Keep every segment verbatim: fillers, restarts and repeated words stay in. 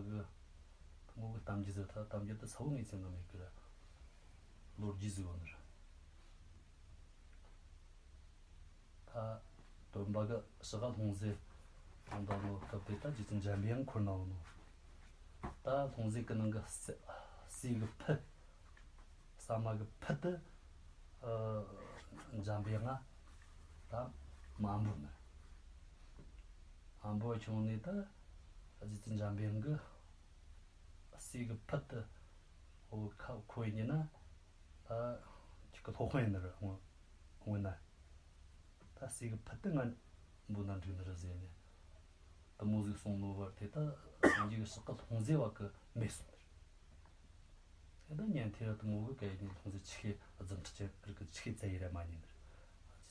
གི་དེ་མོ་གི་གཏམ་རྒྱུད་ཟེར། ད་གཏམ་རྒྱུད་དེ་ཚ་བོ་ངེས་ཅན་ནི་མེད་གི་ར། ལོ་རྒྱུས་ཟིག་ཡོད་ནི་ར། ད་སྟོན་པ་གི་ཕྱག་ག་ལྷུང་བཟེད་བཏང་ད་ནོ་སྐབས་དེ་ད་རྗེ་བཙུན་འཇམ་པའི་དབྱངས་འཁོར་ན་ཡོད་ནོ། ད་ལྷུང་བཟེད་གི་ནང་གི་ཟས་ཟས་གི་ཕུད། ཟ་མ་གི་ཕུད་དེ། ཨ། འཇམ་པའི་དབྱངས་ད་མ་འབོད་ནི། མ་འབོད་བྱུང་ནས་ད་རྗེ་བཙུན་འཇམ་པའི་དབྱངས་གི་ཟས་གི་ཕུད་དེ་འོ་ཁ་ཁོ་ཡིན་ན། ད་ཁྱེད་ཀྱི་སློབ་དཔོན་ཡིན་ནི་རེད། འོ་འོ་ན། ད་ཟས་གི་ཕུད་དེ་ང་འབོད་ན་འགྲིག་ནི་རེད་ཟེར་ནས། དེ་མོ་ཟིག་གསུངས་ནོ་བར་དེ་ད་སངས་རྒྱས་ཀྱི་ཕྱག་གི་ལྷུང་བཟེད་བ་གི་མེད་སོང་ནི་རེད། དེ་ད་ཉན་ཐོས་ར་དེ་མོ་གི་ག་ཡིན་ནས་ལྷུང་བཟེད་ཆི་ཤེས་རྫུ་འཕྲུལ་ཅན་རིགས་ཀྱི་ཆི་ཤེས་བཙལ་ཡི་ར་མ་ཉན་ནི་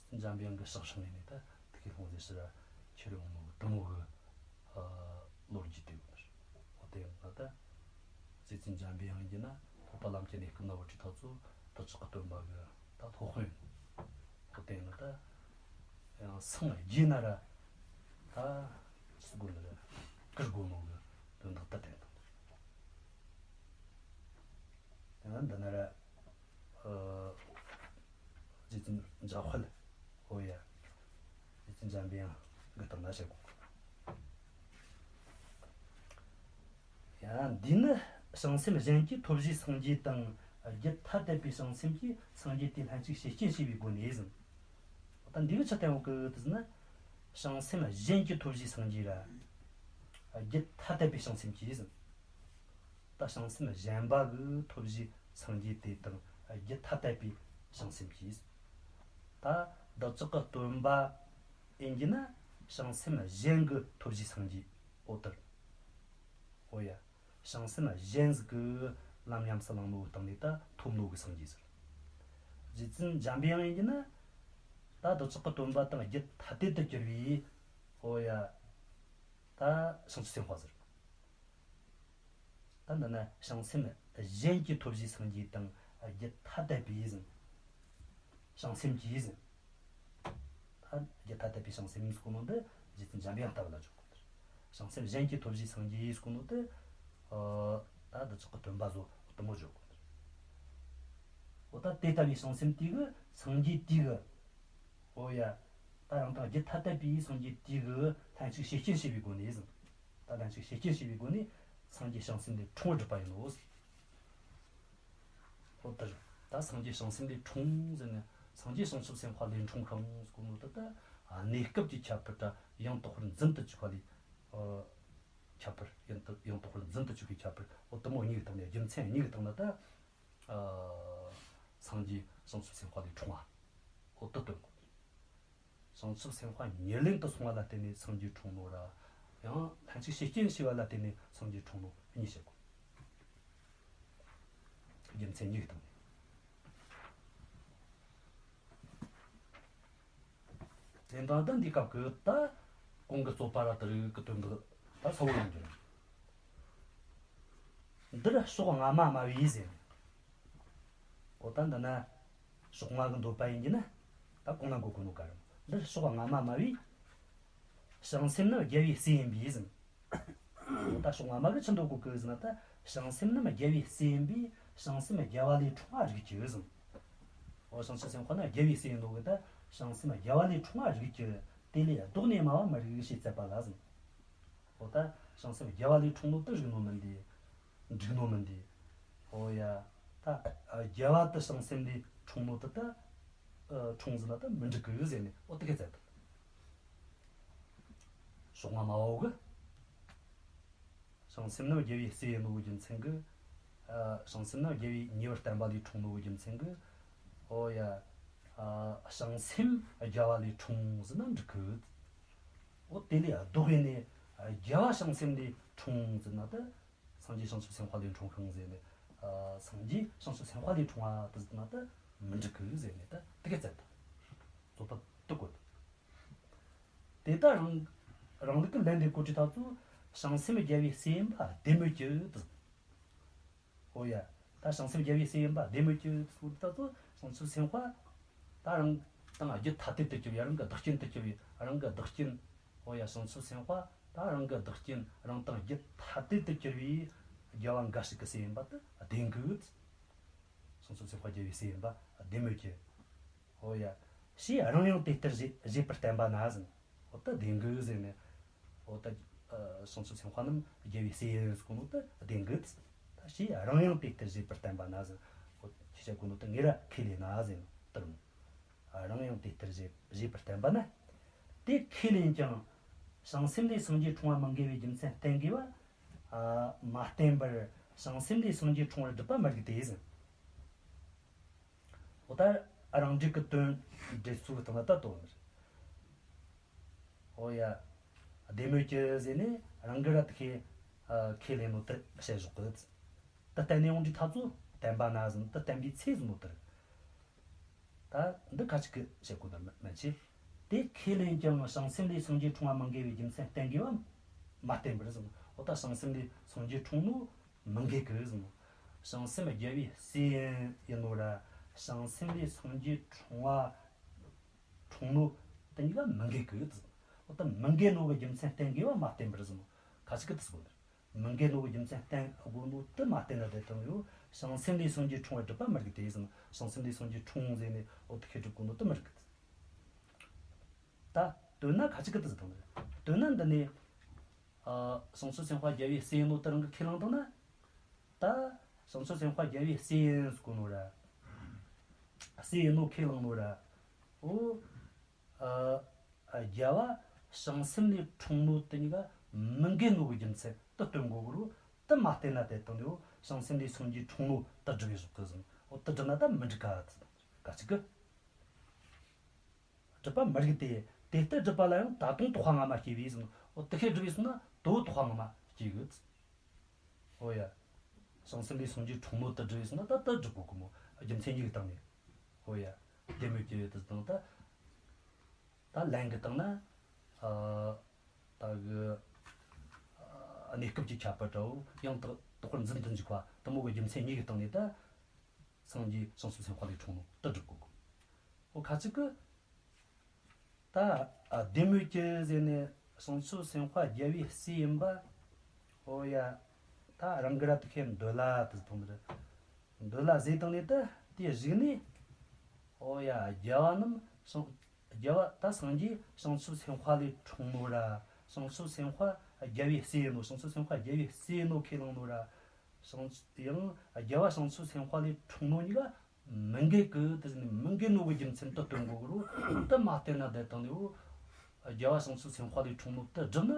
རེད། འཇམ་པའི་དབྱངས་ཀྱི་ཕྱག་བསྲིངས་ནས་ད་དེ་གི་ལྷུང་བཟེད་ཕྱིར་ར་ཁྱེར་ཡོང་ནོ་གི་དེ་མོ་གི། ཨ། ལོ་རྒྱུས་དེ་ཡོད་ནི་རེད། འོ་དེ་ཡིན་ན་ད་རྗེ་བཙུན་འཇམ་པའི་དབྱངས་ཡིན་ན་ལྷོད་པ་ལམ་གྱི་གནས་སྐབས་ན་བུ་ཁྲིད་ཐོག་ཚོ་བདག་ཅག་གི་སྟོན་པ་གི་ད་སློབ་དཔོན་ཡིན། འོ་དེ་ཡིན་ན་ད་ཡང་སངས་རྒྱས་ན་ར་ད་ཅི་དགོས་ནི་ར་བཀུར་དགོས་ནོ་གི་དོན་དག་ད་དེ་ཡིན། དེ་ན་འདི་ན་ར། ཨ། རྗེ་བཙུན་འཇམ་དཔལ། འོ་ཡ། རྗེ་བཙུན་འཇམ་པའི་དབྱངས་གི་སྟེང་ན་བཤད་གོ། ཡ། འདིས་ནི་བྱང་སེམས་གཞན་གྱིས་ཐོབ་བྱའི་སངས་རྒྱས་དང་། རྒྱུད་ཐ་དད་པའི་བྱང་སེམས་ཀྱིས་སངས་རྒྱས་དེའི་ལྷན་ཅིག་བྱེད་རྐྱེན་བྱས་པའི་སྒོ་ནས་ཟེར། ད་འདི་གི་ཆི་བསྟན་ཡོད་གི་དེ་ཟེར་ན། བྱང་སེམས་གཞན་གྱིས་ཐོབ་བྱའི་སངས་རྒྱས་ར། རྒྱུད་ཐ་དད་པའི་བྱང་སེམས་ཀྱིས་ཟེར། ད་བྱང་སེམས་གཞན་པ་གིས་ཐོབ་བྱའི་སངས་རྒྱས་དེ་དང་རྒྱུད་ཐ་དད་པའི་བྱང་སེམས་ཀྱིས། ད་བདག་ཅག་གི་སྟོན་པ་ཡིན་གྱི་ན་བྱང་སེམས་གཞན་གྱིས་ཐོབ་བྱའི་སངས་རྒྱས། འོ་དེ་རེད། འོ་ཡ། བྱང་སེམས་གཞན་ཟིག་གིས་ལམ་ཉམས་སུ་བླངས་ནོ་སྟེང་ནས་ད་ཐོབ་ནོ་གི་སངས་རྒྱས་ཟེར། རྗེ་བཙུན་འཇམ་པའི་དབྱངས་ཡིན་གྱི་ན་ད་བདག་ཅག་གི་སྟོན་པ་དང་རྒྱུད་ཐ་དད་དུ་གྱུར་པའི། འོ་ཡ། ད་བྱང་ཆུབ་སེམས་དཔའ་ཟེར། ད་འདི་ན་བྱང་སེམས་གཞན་གྱིས་ཐོབ་བྱའི་སངས་རྒྱས་དང་རྒྱུད་ཐ་དད་པའི་ཟེར། བྱང་སེམས་ཀྱིས་ཟེར། ད་རྒྱུད་ཐ་དད་པའི་བྱང་སེམས་ཟེར་གོ་ནོ་འདི་རྗེ་བཙུན་འཇམ་པའི་དབྱངས་ལྟ་བུ་ལ་འཇོག་གོ་ནི་རེད། བྱང་སེམས་གཞན་གྱིས་ཐོབ་བྱའི་སངས་རྒྱས་ཟེར་གོ་ནོ་དེ། ཨ། ད་འདི་ཅག་གི་སྟོན་པ་ཟོ་དེ་མོ་འཇོག་གོ་ནི་རེད། འོ་ད་དེ་ལྟ་བུའི་བྱང་སེམས་དེ་གིས་སངས་རྒྱས་དེ་གིས། འོ་ཡ། ད་རང་དང་རྒྱུད་ཐ་དད་པའི་སངས་རྒྱས་དེ་གིས་ལྷན་ཅིག་བྱེད་རྐྱེན་བྱས་པའི་སྒོ་ནས་ཟེར། ད་ལྷན་ཅིག་བྱེད་རྐྱེན་བྱས་པའི་སྒོ་ནས་སངས་རྒྱས་བྱང་སེམས་དེ་འཁྲུངས་པར་གྲུབ་པ་ཡིན་ནོ། འོ་དེ་རེད། ད་སངས་རྒྱས་བྱང་སེམས་ལས་འཁྲུངས་ཟེར་ནས་སངས་རྒྱས་བྱང་ཆུབ་སེམས་དཔའ་ལས་འཁྲུངས་ཤིང་ཟེར་གོ་ནོ་དེ་ད་གནས་སྐབས་ཀྱི་ཁྱད་པར་ད་ཡང་དག་པར་འཛིན་དུ་བཅུག་པ་ལས། ཨ། ཁྱད་པར་ཡང་དག་ཡང་དག་པར་འཛིན་དུ་བཅུག་པའི་ཁྱད་པར། འོ་དེ་མོ་གཉིས་ཀྱི་སྟེང་ནས་རྒྱུ་མཚན་གཉིས་ཀྱི་སྟེང་ན་ད། ཨ། སངས་རྒྱས་བྱང་ཆུབ་སེམས་དཔའ་ལས་འཁྲུངས་པ། འོ་དེ་སྟོན་གོ། བྱང་ཆུབ་སེམས་དཔའ་ཉེར་ལེན་དུ་སོང་བ་ལ་བརྟེན་ནས་སངས་རྒྱས་འཁྲུངས་ནོ་ར། ཡང་ལྷན་ཅིག་བྱེད་རྐྱེན་བྱས་པ་ལ་བརྟེན་ནས་སངས་རྒྱས་འཁྲུངས་ནོ་གཉིས་བཤད་གོ། རྒྱུ་མཚན་གཉིས་ཀྱི་སྟེང་ནས། དེ་འདྲ་ད་འདི་སྐབས་ཀྱི་ད་གོང་གི་རྩོད་པ་ར་དེ་རིགས་ཀྱི་དོན་དག་ད་གསལ་བོ་ཡོང་རྒྱུ་རེད། འདིར་ཕྱོགས་སྔ་མ་སྨྲ་བས་ཟེར་ནས། འོ་ད་འདི་ན་ཕྱོགས་སྔ་གི་འདོད་པ་ཡིན་གྱི་ན་ད་གོང་ན་འགོད་གོ་ནོ་ག་རེད། འདིར་ཕྱོགས་སྔ་མ་སྨྲ་བས། བྱང་སེམས་ནི་རྒྱལ་བའི་སྲས་ཡིན་པས་ཟེར། འོ་ད་ཕྱོགས་སྔ་མ་གི་ཆི་འདོད་གོ་གི་ཟེར་ན། ད་བྱང་སེམས་ནི་རྒྱལ་བའི་སྲས་ཡིན་པས་བྱང་སེམས་རྒྱལ་བ་ལས་འཁྲུངས་པ་རིགས་ཀྱི་ཟེར། འོ་བྱང་ཆུབ་སེམས་དཔའ་ནི་རྒྱལ་བའི་སྲས་ཡིན་ནོ་གི་ད་བྱང་སེམས་རྒྱལ་བ་ལས་འཁྲུངས་པ་རིགས་ཀྱི། དེ་ལས་ལྡོག་ནས་སྨྲ་བ་མི་རིགས་ཞེས་བརྩད་པ་ལ་ཟེར། འོ་ད་བྱང་སེམས་རྒྱལ་བ་ལས་འཁྲུངས་ནོ་དེ་རིགས་ནོ་མིན་ཏེ། འགྲིག་ནོ་མིན་ཏེ། འོ་ཡ། ད་རྒྱལ་བ་དེ་བྱང་སེམས་ལས་འཁྲུངས་ནོ་དེ་ད་འཁྲུངས་ཟིན་ན་ད་མི་འགྲིག་གི་ཟེར་ནས་འོ་དེ་ག་བརྩད་དོ། ཕྱོགས་སྔ་མ་བོ་གི། བྱང་སེམས་ནི་རྒྱལ་བའི་སྲས་ཡིན་ནོ་གི་རྒྱུ་མཚན་གི། ཨ། བྱང་སེམས་ནི་རྒྱལ་བའི་ཉེ་བར་བསྟན་པ་ལས་འཁྲུངས་ནོ་གི་རྒྱུ་མཚན་གི། འོ་ཡ། ཨ། བྱང་སེམས་རྒྱལ་བ་ལས་འཁྲུངས་ཟེར་ན་འགྲིག་གི། འོ་དེ་ལས་ལྡོག་ཡིན་ནས་རྒྱལ་བ་བྱང་སེམས་ལས་འཁྲུངས་ཟེར་ན་ད་སངས་རྒྱས་བྱང་ཆུབ་སེམས་དཔའ་ལས་འཁྲུངས་ཤིང་ཟེར་ནས། ཨ། སངས་རྒྱས་བྱང་ཆུབ་སེམས་དཔའ་ལས་འཁྲུངས་པ་དེ་ཟེར་ན་ད་མི་འགྲིག་གི་ཟེར་ནས་ད་དེ་ག་བརྩད་དོ། རྩོད་པ་དེ་བཀོད་དོ། དེ་ལྟར་རང་རང་ལུགས་ཀྱི་ལན་འདེབས་གོ་དུས་ད་ཚོ་བྱང་སེམས་རྒྱལ་བའི་སྲས་ཡིན་པ་བདེན་མོད་ཀྱི་དེ། ཨོ་ཡ། ད་བྱང་སེམས་རྒྱལ་བའི་སྲས་ཡིན་པ་བདེན་མོད་ཀྱི་དེ་ཚོ་ད་ཚོ་བྱང་ཆུབ་སེམས་དཔའ་ད་རང་དང་རྒྱུད་ཐ་དད་དུ་གྱུར་པའི་རང་གི་བདག་རྐྱེན་དུ་གྱུར་པའི་རང་གི་བདག་རྐྱེན། ཨོ་ཡ། བྱང་ཆུབ་སེམས་དཔའ་ ད་རང་གི་བདག་རྐྱེན་རང་དང་རྒྱུད་ཐ་དད་དུ་གྱུར་པའི་རྒྱལ་བ་འགའ་ཞིག་གི་སྲས་ཡིན་པ་དེ་བདེན་གི། བྱང་ཆུབ་སེམས་དཔའ་རྒྱལ་བའི་སྲས་ཡིན་པ་བདེན་མོད་ཀྱི། འོ་ཡ། ཞེས་རང་ཡང་དེ་ལྟར་བཞེད་བཞེད་པར་བསྟན་པ་ན་ཟེར། འོ་ད་བདེན་གི་ཟེར་ནས། འོ་ད་ཨ་བྱང་ཆུབ་སེམས་དཔའ་རྣམས་རྒྱལ་བའི་སྲས་ཡིན་ཟེར་གོ་ནོ་ད་བདེན་གི། ད་ཞེས་རང་ཡང་དེ་ལྟར་བཞེད་པར་བསྟན་པ་ན་ཟེར། འོ་ཁྱེད་ཅག་གོ་ནོ་ད་ངེད་ར་ཁས་ལེན་ན་ཟེར་ནོ་ལྟར་མོ། རང་ཡང་དེ་ལྟར་བཞེད་བཞེད་པར་བསྟན་པ་ན། དེ་ཁས་ལེན་ཀྱང་། བྱང་སེམས་ལས་སངས་རྒྱས་འཁྲུངས་པ་མི་འགལ་བའི་རྒྱུ་མཚན་བསྟན་དགོས་པ། ཨ་མ་བསྟན་པར་བྱང་སེམས་ལས་སངས་རྒྱས་འཁྲུངས་པར་སྒྲུབ་པ་མི་རིགས་ཏེ་ཟེར། འོ་ད་རང་འགྲེལ་གྱི་དོན་འགྲེལ་ཚུལ་གྱི་སྟེང་ལ་ད་དོན་མི་རེད། འོ་ཡ། བདེན་མོད་ཀྱི་ཟེར་ནས་རང་གིས་ར་དེ་ཁས་ཨ་ཁས་ལེན་ནོ་དེ་བཤད་བཞག་གི། ད་བསྟན་ནས་ཡོང་དུས་ཐག་ཚོ་བསྟན་པ་ན་ཟེར་ནོ་ད་བསྟན་པའི་ཚེ་ཟེར་ནོ་དེ་རེད། ད་འདི་ཁ་ཅིག་གིས་བཤད་གོ་ནི་མིན་ཆེ། དེ་ཁས་ལེན་ཀྱང་བྱང་སེམས་ལས་སངས་རྒྱས་འཁྲུངས་པ་མི་འགལ་བའི་རྒྱུ་མཚན་བསྟན་དགོས་པ་མ་བསྟན་པར་ཟེར། འོ་ད་བྱང་སེམས་ལས་སངས་རྒྱས་འཁྲུངས་ནོ་མི་འགལ་གི་ཟེར། བྱང་སེམས་རྒྱལ་བའི་སྲས་ཡིན་ནོ་ར། བྱང་སེམས་ལས་སངས་རྒྱས་འཁྲུངས་པ་འཁྲུངས་ནོ་དེ་གཉིས་ཀ་མི་འགལ་གི་ཟེར། འོ་ད་མི་འགལ་ནོ་གི་རྒྱུ་མཚན་བསྟན་དགོས་པ་མ་བསྟན་པར་ཟེར། ཁ་ཅིག་གིས་དེ་ཟེར་གོ་ནི་རེད། མི་འགལ་ནོ་གི་རྒྱུ་མཚན་བསྟན་དགོས་ནོ་དེ་མ་བསྟན་ན་དེ་དང་ཡོད། བྱང་སེམས་ལས་སངས་རྒྱས་འཁྲུངས་པར་སྒྲུབ་པ་མི་རིགས་ཏེ་ཟེར། བྱང་སེམས་ལས་སངས་རྒྱས་འཁྲུངས་ཟེར་ནས་འོ་དེ་ཁས་སྒྲུབ་དགོས་ནོ་དེ་མི་རིགས་གི། ད་དོན་ན་ཁ་ཅིག་གིས་དེ་ཟེར་དང་། དོན་ན་འདི་ནས་ཨ་བྱང་ཆུབ་སེམས་དཔའ་རྒྱལ་བའི་སྲས་ཡིན་ནོ་དེ་རང་གིས་ཁས་བླངས་བཏང་ན། ད་བྱང་ཆུབ་སེམས་དཔའ་རྒྱལ་བའི་སྲས་ཡིན་ཟེར་གོ་ནོ་ར། སྲས་ཡིན་ནོ་ཁས་བླངས་ནོ་ར། འོ། ཨ། རྒྱལ་བ་བྱང་སེམས་ལས་འཁྲུངས་ནོ་དེ་གཉིས་ཀ་མི་འགལ་ནོ་གི་རྒྱུ་མཚན་དེ་སྟོན་དགོས་གི་རུ། དེ་མ་བསྟན་ན་དེ་དང་དེའོ་བྱང་སེམས་ལས་སངས་རྒྱས་འཁྲུངས་ནོ་དེ་སྒྲུབ་པའི་ཟོག་གི་ཟེར། འོ་དེ་སྒྲུབ་ན་ད་མི་འགྲིག་ག་ཟེར། ག་ཅིག་གི། སྒྲུབ་པ་མི་རིགས་ཏེ། དེ་ལྟར་སྒྲུབ་པ་ལ་ཡང་ད་དུང་དོགས་པ་སྔ་མ་སྐྱེ་བས་ཟེར། འོ་དེ་ཁས་སྒྲུབ་པས་སོང་ན་དོ་དོགས་པ་སྔ་མ་སྐྱེ་གི། འོ་ཡ། བྱང་སེམས་ལས་སངས་རྒྱས་འཁྲུངས་ནོ་དེ་སྒྲུབ་པས་སོང་ན་ད་དེ་སྒྲུབ་དགོས་གི་མོ། རྒྱུ་མཚན་གཉིས་ཀྱི་སྟེང་ནས། འོ་ཡ། དེ་མོ་སྐྱེ་དེ་དང་ད། ད་ལན་གྱི་སྟེང་ན། ཨ། ད་གི། ཨ། གནས་སྐབས་ཀྱི་ཁྱད་པར་འདྲ་བོ་ཡང་དག་དག་པར་འཛིན་དུ་འཇུག་པ་དེ་མོ་གི་རྒྱུ་མཚན་གཉིས་ཀྱི་སྟེང་ནས་ད། སངས་རྒྱས་བྱང་ཆུབ་སེམས་དཔའ་ལས་འཁྲུངས་ནོ་དེ་སྒྲུབ་དགོས་གི། འོ་ཁ་ཅིག་གི། ད། ཨ། བདེན་མོད་ཀྱི་ཟེར་ནས་བྱང་ཆུབ་སེམས་དཔའ་རྒྱལ་བའི་སྲས་ཡིན་པ། འོ་ཡ། ད་རང་གིས་ར་དེ་ཁས་འདོད་ལ་དེ་ཟེར་དང་ནི་རེད། འདོད་ལ་ཟེར་དང་ནི་ད་དེ་གཞུག་ནས། འོ་ཡ། རྒྱལ་བ་རྣམས་བྱང་། རྒྱལ་བ་ད་སངས་རྒྱས་བྱང་ཆུབ་སེམས་དཔའ་ལས་འཁྲུངས་ནོ་ར། བྱང་ཆུབ་སེམས་དཔའ་རྒྱལ་བའི་སྲས་ཡིན་ནོ། བྱང་ཆུབ་སེམས་དཔའ་རྒྱལ་བའི་སྲས་ཡིན་ནོ་ཁས་བླངས་ནོ་ར། བྱང་། ཡང་རྒྱལ་བ་བྱང་ཆུབ་སེམས་དཔའ་ལས་འཁྲུངས་ནོ་གཉིས་ཀ་མི་འགལ་གི་དེ་ཟེར་ནས་མི་འགལ་ནོ་གི་རྒྱུ་མཚན་དེ་སྟོན་དགོས་གི་རུ། དེ་མ་བསྟན་ན་དེ་དང་དེའོ། རྒྱལ་བ་བྱང་ཆུབ་སེམས་དཔའ་ལས་འཁྲུངས་ནོ་དེ་སྒྲུབ་ན།